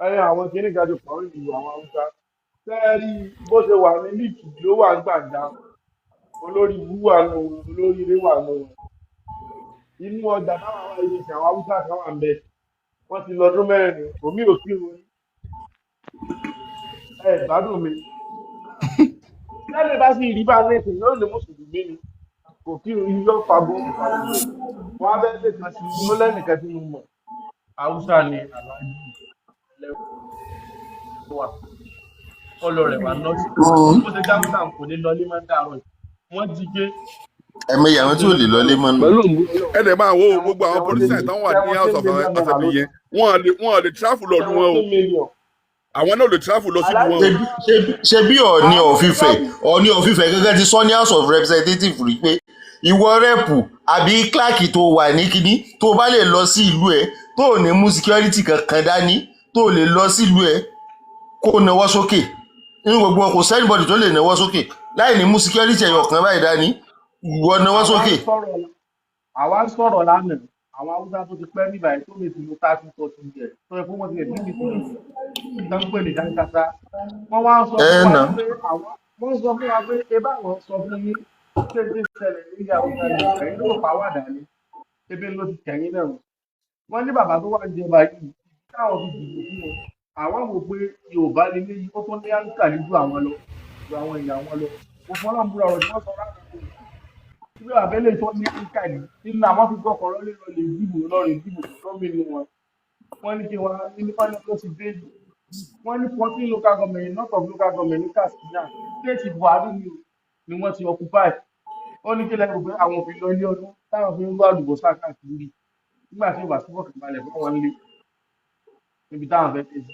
ẹ àwọn kìíní kan ti pọ̀ nílùú àwọn Haúsá. Ṣé ẹ rí bó ṣe wà ní líìkì ló wà ń gbàǹjà, olórí ibú wà nù wọn, olórí ilé wà nù wọn. Inú ọjà táwọn àwọn ilé ìsìn àwọn Haúsá kan wà ń bẹ, wọ́n ti lọ́dún 4, omi ò kírun rí. Ẹ gbádùn mi, tẹ́lẹ̀ bá sì rí bá ní ìsìn yóò ní mùsùlùmí ni, kò kírun, yóò fagbó fagbó. Wọn á bẹ́ẹ̀ lè kan sí i, ó lẹ́nìkan tí mo mọ̀, Haúsá ni, aláàjì lẹ́wà ọlọ́rẹ̀ wà nọ́ọ̀sì. Bó ṣe dáhùn náà kò ní lọlé máa ń dàrọ̀ yìí, wọ́n jí gbé.
Ẹ̀mẹyẹ àwọn tí ò lè lọlé mọ́ nù.
Pẹ̀lú ògùn Ọlọ́run
Ẹ dẹ̀ máa wo gbogbo àwọn politicians táwọn wà ní House of
17 million naira
Assembly
ló
yẹn, wọ́n lè travel lọ lu wọn o.
17 million.
Àwọn náà lè travel lọ sílùú wọn o.
Aláàjì
Ṣe bí Ọọ̀ni
àwọn
of Ifẹ̀,
travel
Ọọ̀ni of Ifẹ̀ gẹ́gẹ́ ti sọ ní House of Representatives rí pé ìwọ rẹ́pù àbí kíláàkì tó wà ní kínní, tó bá lè lọ sí ìlú ẹ, tó ò ní mú security kankan dání, tó lè lọ sí ìlú ẹ, kó nawọ́ sókè. Nínú gbogbo wọn, kò sẹ́nibọ̀dì tó lè nawọ́ sókè láì ní mú security ẹyọ kan báyìí dání. Ìwọ nawọ́
àwa ń
sókè.
sọ̀rọ̀, àwa ń sọ̀rọ̀ lánàá, àwọn Haúsá tó ti pẹ́ níbàyí tó lè ti lo 30, 40 years tó yẹ kó wọ́n ti lè bí mi tó ń pè ní dáńkátá, wọ́n wá ń sọ
Ẹ
fún wa
nà
pé àwọn wọ́n sọ fún wa pé ebá àwọn sọ fún yín ṣé ti ń ṣẹlẹ̀ ní ilẹ̀ Haúsá ni ẹ̀yin ló pa wà dání, ebi ló ti kẹ̀yìn náà. Wọ́n ní bàbá tó wà ń jẹba yìí táwọn fi dìbò fún wọn, àwọn wò pé Yorùbá nílé yìí, ó tún ní áńkà ju àwọn lọ, ju àwọn èèyàn wọn lọ. Mo fọlọ́n búra, ọ̀rọ̀ tí wọ́n sọ rárá kò síbẹ̀ abẹ́lé tó ní áńkà ní nínú àwọn fi gbọ́kọ̀ lọ́lé lọ lè dìbò lọ́rẹ̀ dìbò gómìnà wọn. Wọ́n ní kí wọ́n ní wọ́n ní ló ti dé, wọ́n ní 14 local government, north of local government ní Katsina State, Buhari ni o ni wọ́n ti occupy. Ó ní kí lẹ́rù pé àwọn òfin lọ ilé ọdún táwọn fi ń wá àlùbọ́sà káàkiri nígbà tí ó bá síbọ̀ kàbalẹ̀ fún wọn lé níbi táwọn fẹ́ dé sí.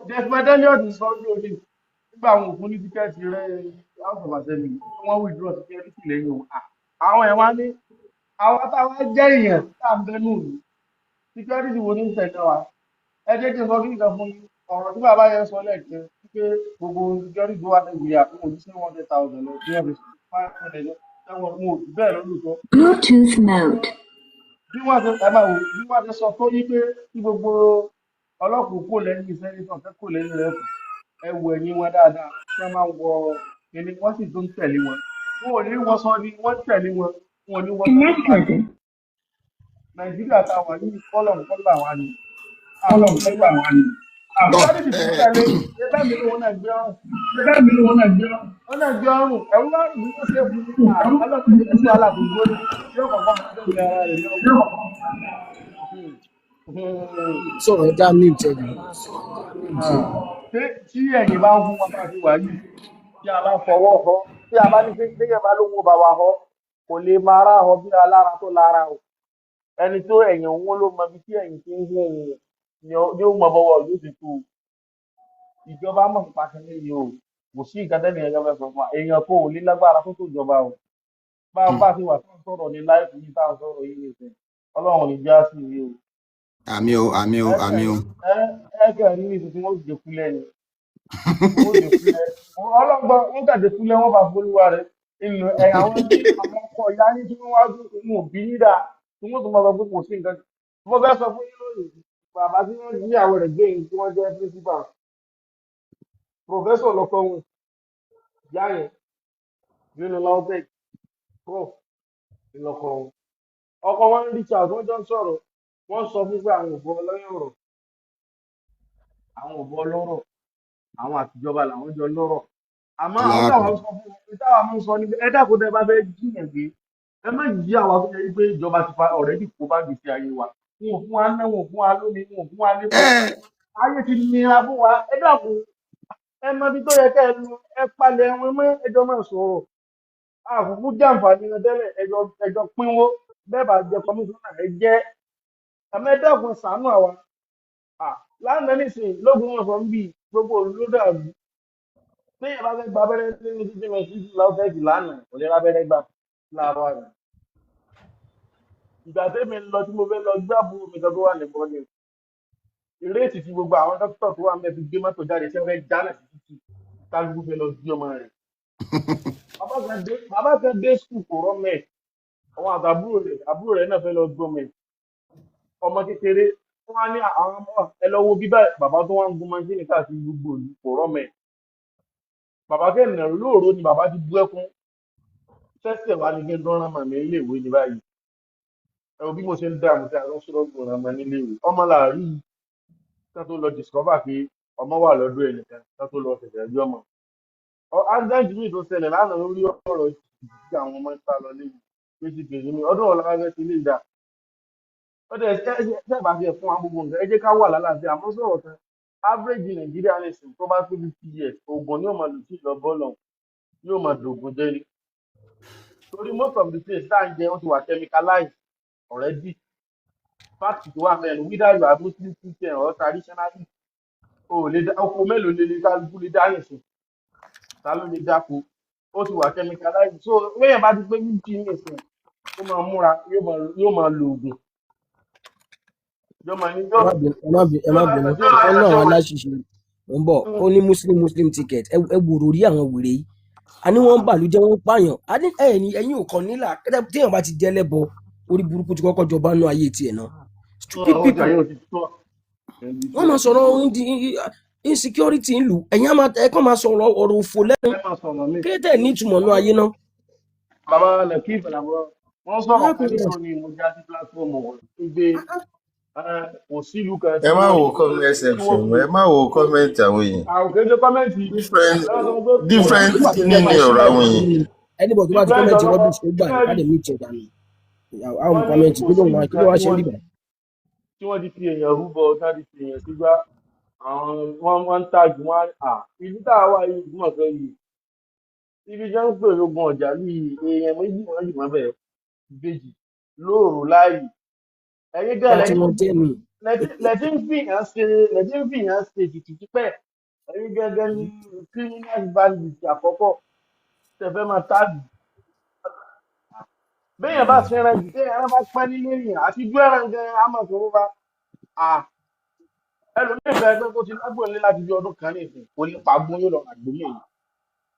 Desmond Elliot sọ ní òní nígbà àwọn òfin ní ticket rẹ House of Assembly, wọ́n withdraw security lẹ́yìn òun. Àwọn ẹ̀ wá ní àwọn táwọn jẹ́ èèyàn tá à ń bẹ́nu ìlú, security wo ní tẹ̀lé wa? Ẹ jẹ́ kí n sọ kí nǹkan fún yín. Ọ̀rọ̀ tí bàbá yẹn sọ lẹ́ẹ̀kan wípé gbogbo security tó wà Nàìjíríà fún òní 700,000 lọ bí wọ́n fi 500 lọ ẹ̀wọ̀n wọn ò jù bẹ́ẹ̀ lọ lóòótọ́.
Bluetooth mode.
Bí wọ́n ṣe, ẹ máa wò bí wọ́n ṣe sọ tó yí pé kí gbogbo ọlọ́pàá kò lẹ́yìn sẹ́yìn fẹ́ kò lẹ́yìn rẹ̀ kù, ẹ wo ẹ̀yìn wọn dáadáa tí wọ́n máa ń wọ kíní, wọ́n sì tún tẹ̀lé wọn. Wọn ò ní wọ́n sọ ni wọ́n tẹ̀lé wọn, wọn ò ní wọ́n sọ nípa
Connected.
Nàìjíríà tá a wà yìí, kọ́lọ̀ kọ́lọ̀ àwa ni, kọ́lọ̀ kọ́lọ̀ àwa ni.
Tọ
Security tó tẹ̀lé ẹgbẹ́ mi lòun náà gbé ọrùn, ẹgbẹ́ mi lòun náà gbé ọrùn, ó náà gbé ọrùn ẹ̀rú wá ní ó ṣe fún mi. Ọlọ́pàá ti sí aláàbò ní yóò kọ̀ọ̀kan tó ń ara rẹ̀ lọ́wọ́.
Sọ̀rọ̀ ẹ dá mute ẹ jù.
Ṣé tí ẹ̀yin bá ń fún wa bá ti wà yìí, tí a bá fọwọ́ họ, tí a bá ní pé téèyàn bá lóun ò bá wa họ, kò lè máa rá họ bí alára tó lára o. Ẹni tó ẹ̀yìn òun ló mọ ibi tí ẹ̀yìn ti ń hún òun ni yóò mọ bọ́wọ́ yóò ti tó o. Ìjọba mọ̀ nípa kínní yìí o, kò sí nǹkan tẹ́nìyàn kan fẹ́ sọ fún wa, èèyàn kò lè lágbára tó tó ìjọba o. Bá a bá ti wà tó ń sọ̀rọ̀ ní láìpẹ́ yìí tá à ń sọ̀rọ̀ yìí nìkan, Ọlọ́run ò ní já sí yìí o.
Àmì o, àmì o, àmì o.
Ẹ ẹ kẹ́ rí ní ìsìn tí wọ́n jẹ kúlẹ̀ ni, wọ́n jẹ kúlẹ̀, ọlọ́gbọ́n wọ́n kàdé kúlẹ̀, wọ́n bá folúwa rẹ̀ ìlú ẹ̀ àwọn tí àwọn ọkọ̀ ìyá yín tí wọ́n wá wọn ò bí nídà tí wọ́n tún máa sọ pé kò sí nǹkan. Mo fẹ́ sọ fún yín lónìí, bàbá tí wọ́n jí àwọn rẹ̀ gbé yìí tí wọ́n jẹ́ principal professor lọ́kọ wọn, ìyá yẹn nínú LAUTECH, prof ńlọkọ wọn. Ọkọ wọn ń reach out, wọ́n jọ ń sọ̀rọ̀, wọ́n sọ fún pé àwọn ò bọ ọlọ́yọ̀ ọ̀rọ̀, àwọn ò bọ ọlọ́rọ̀, àwọn àtijọba làwọn jọ lọ́rọ̀. Àmọ́ àwọn táwọn
Aláàkọ
ń sọ fún wọn, táwọn ń sọ ni pé ẹ dákun, tẹ́ bá fẹ́ jiyàn gbé, ẹ má jí àwa tó yẹ pé ìjọba ti fa ọ̀rẹ́dì kó bá gbèsè ayé wa. Wọn ò fún wa ná, wọn ò fún wa lómi, wọn ò fún wa lépo,
ẹ
ayé ti nira fún wa. Ẹ dákun, ẹ mọ ibi tó yẹ kẹ́ ẹ lọ, ẹ palẹ̀ wọn mọ́, ẹjọ́ máa sọ̀rọ̀ àkókò jàǹfààní wọn tẹ́lẹ̀, ẹjọ́ pínwó bẹ́ẹ̀ bá jẹ kọmíṣánná ẹ jẹ́. Àmọ́ ẹ dákun, ẹ ṣàánú àwa. Lánàá nísìnyí lóògùn wọn sọ ń bì gbogbo òru ló dàrú. Téèyàn bá fẹ́ gba abẹ́rẹ́ nínú títí lọ sí LAUTECH lánàá, kò lè rábẹ́rẹ́ gbà láàárọ̀ àná. Ìgbà tẹ́mi ń lọ tí mo fẹ́ lọ gbé àbúrò mi kan tó wà ní bọ́ọ̀lì, ìrètí tí gbogbo àwọn dókítà tó wà ń bẹ fi gbé mọ́tò jáde tí wọ́n fẹ́ jálẹ̀ sí títì, kálukú fẹ́ lọ gbé ọmọ rẹ̀. Bàbá kan dé skul kò rọ́mẹ̀, àwọn àtàbúrò rẹ̀, àbúrò rẹ̀ náà fẹ́ lọ gbọ́mọ ẹ̀, ọmọ kékeré. Wọ́n á ní àwọn ọmọ ẹ lọ wo bíbá bàbá tó wá ń gun mọ́ṣíìnì káàkiri gbogbo ìlú kò rọ́mẹ̀. Bàbá kẹ́hìnà lóòró ni bàbá ti bú ẹkún sẹ́sẹ̀ wá ní kí n tó rán màmí níléèwé ní báyìí. Ẹ wo bí mo ṣe ń dààmú tí a lọ sọ́rọ́ rán mọ́ níléèwé ọmọ làárí ká tó lọ discover pé ọmọ wà lọ́dọ̀ ẹnìkan ká tó lọ ṣẹ̀ṣẹ̀ rí ọmọ. Accident mi tó ṣẹlẹ̀ lánàá lórí ọ̀rọ̀ ìdí àwọn ọmọ ń sá lọ léwu méjì kejì mi ọdún ọ̀la fẹ́ ti lè dà ó dẹ̀ ẹ bá fi ẹ̀ fún wa gbogbo nǹkan, ẹ jẹ́ ká wà lálàáfíà. Àmọ́ sọ̀rọ̀ kan, average Nàìjíríà nìsín tó bá tó 50 years, oògùn ni yóò máa lò sí ìlọ bọ́ọ̀lù, yóò máa dògùn jẹ ni, torí most of the things tá à ń jẹ, ó ti wà chemicalized already. Fact tó wà mẹ́rin, whether you are Muslim, Christian or traditionalist, o ò lè dá oko mélòó lè kálukú lè dá nìsín, ta ló lè dáko? Ó ti wà chemicalized. So wéyàn bá ti pé 50 nìsín, ó máa múra, yóò máa lo oògùn, yóò máa ní
Ẹ má bínú, ẹ má bínú, ẹ má bínú. Ìkan náà àwọn aláṣìṣe ò ń bọ̀, ó ní Muslim Muslim ticket. Ẹ wòrò rí àwọn wèrè yìí, a ní wọ́n ń bàlújẹ́, wọ́n ń pààyàn, a ní ẹ̀yin ò kàn nílà téèyàn bá ti jẹ́ lẹ́bọ, orí burúkú ti kọ́kọ́ jọba nú ayé tiẹ̀ náà. Stupid
ọjà
people.
yóò ti tó.
Wọ́n máa sọ̀rọ̀ insecurity ìlú, ẹ̀yin á máa ẹ kàn máa sọ̀rọ̀ ọ̀rọ̀ òfò lẹ́nu.
Ẹ máa sọ̀rọ̀ mi.
Kí ló tẹ̀ ní ìtumọ̀ nú ayé náà?
Bàbá lẹ́kí ìfẹ̀làbọ̀ wọ́n sọ̀rọ̀ kan níjọ́ ni mo já sí platform wọn wípé kò sílùú kan
Ẹ
tí
má
wọ́n
wo comment
tí wọ́n
section,
fi
ẹ má wo comment àwọn èèyàn.
Àwọn kéde comment.
Different
Lọ́wọ́ sọ pé kò sí
different
Nígbà tó
kíní
jẹ́ máa
ni
ṣí
ọ̀rọ̀ àwọn
láìpẹ́
èèyàn.
anybody tó bá ti
different
comment
ọlọ́wọ́
rubbish, ó gbà ní ká
sẹ́ẹ̀rì.
lè mute ẹ̀ dànù. Àwọn
Wọ́n ní
comment
kò
kí ló
sílùú
wà, kí
kan
ló wá
tí
ṣe ń
wọ́n
bíbà.
tí wọ́n ti fi èèyàn rúbọ, tí wọ́n ti fi èèyàn sígbá, àwọn wọ́n ń tàgì wọ́n á ìlú tá a wà yìí Ògbómọ̀ṣọ́ yìí, ibi tí wọ́n ń pè lógun ọ̀jà yìí, èèyàn méjì wọ́n yìí mọ́ bẹ́ẹ̀, ìbejì lóòrò láàyè. Ẹ̀yin gan
Bá tí wọ́n jẹ́ mi.
lẹ́tí ń fìyàn ṣe tìtì tipẹ́. Ẹ̀yin gẹ́gẹ́ ní criminal bandit àkọ́kọ́ tẹ fẹ́ máa táàgì. Béèyàn bá fẹ́ràn jù, téèyàn bá pẹ́ nílé èèyàn àti dú ẹran gan á máa sọ̀rọ̀ bá à Ẹlòmíì fẹ́ pé kó ti lágbo nílé láti bí ọdún kan ní ìsìn, kò ní pàgbó, yóò lọ àgbo míì ni,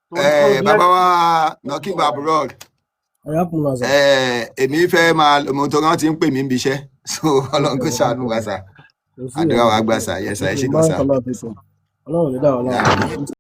torí pé ó
Ẹ
ní
bàbá wa
ẹ̀sìn
Nọkib abroad.
Ayakunla sà.
Ẹ èmi fẹ́ máa mo tó rántí ń pè mí níbi iṣẹ́, so Ọlọ́run kò ṣàánú wa sà.
Kò sí
Àdúrà
ìyọnu.
wa gbà sà. Yes sà, ẹ ṣé gan sà.
Barakallahu fikum. Ọlọ́run ní dáhùn láàmú.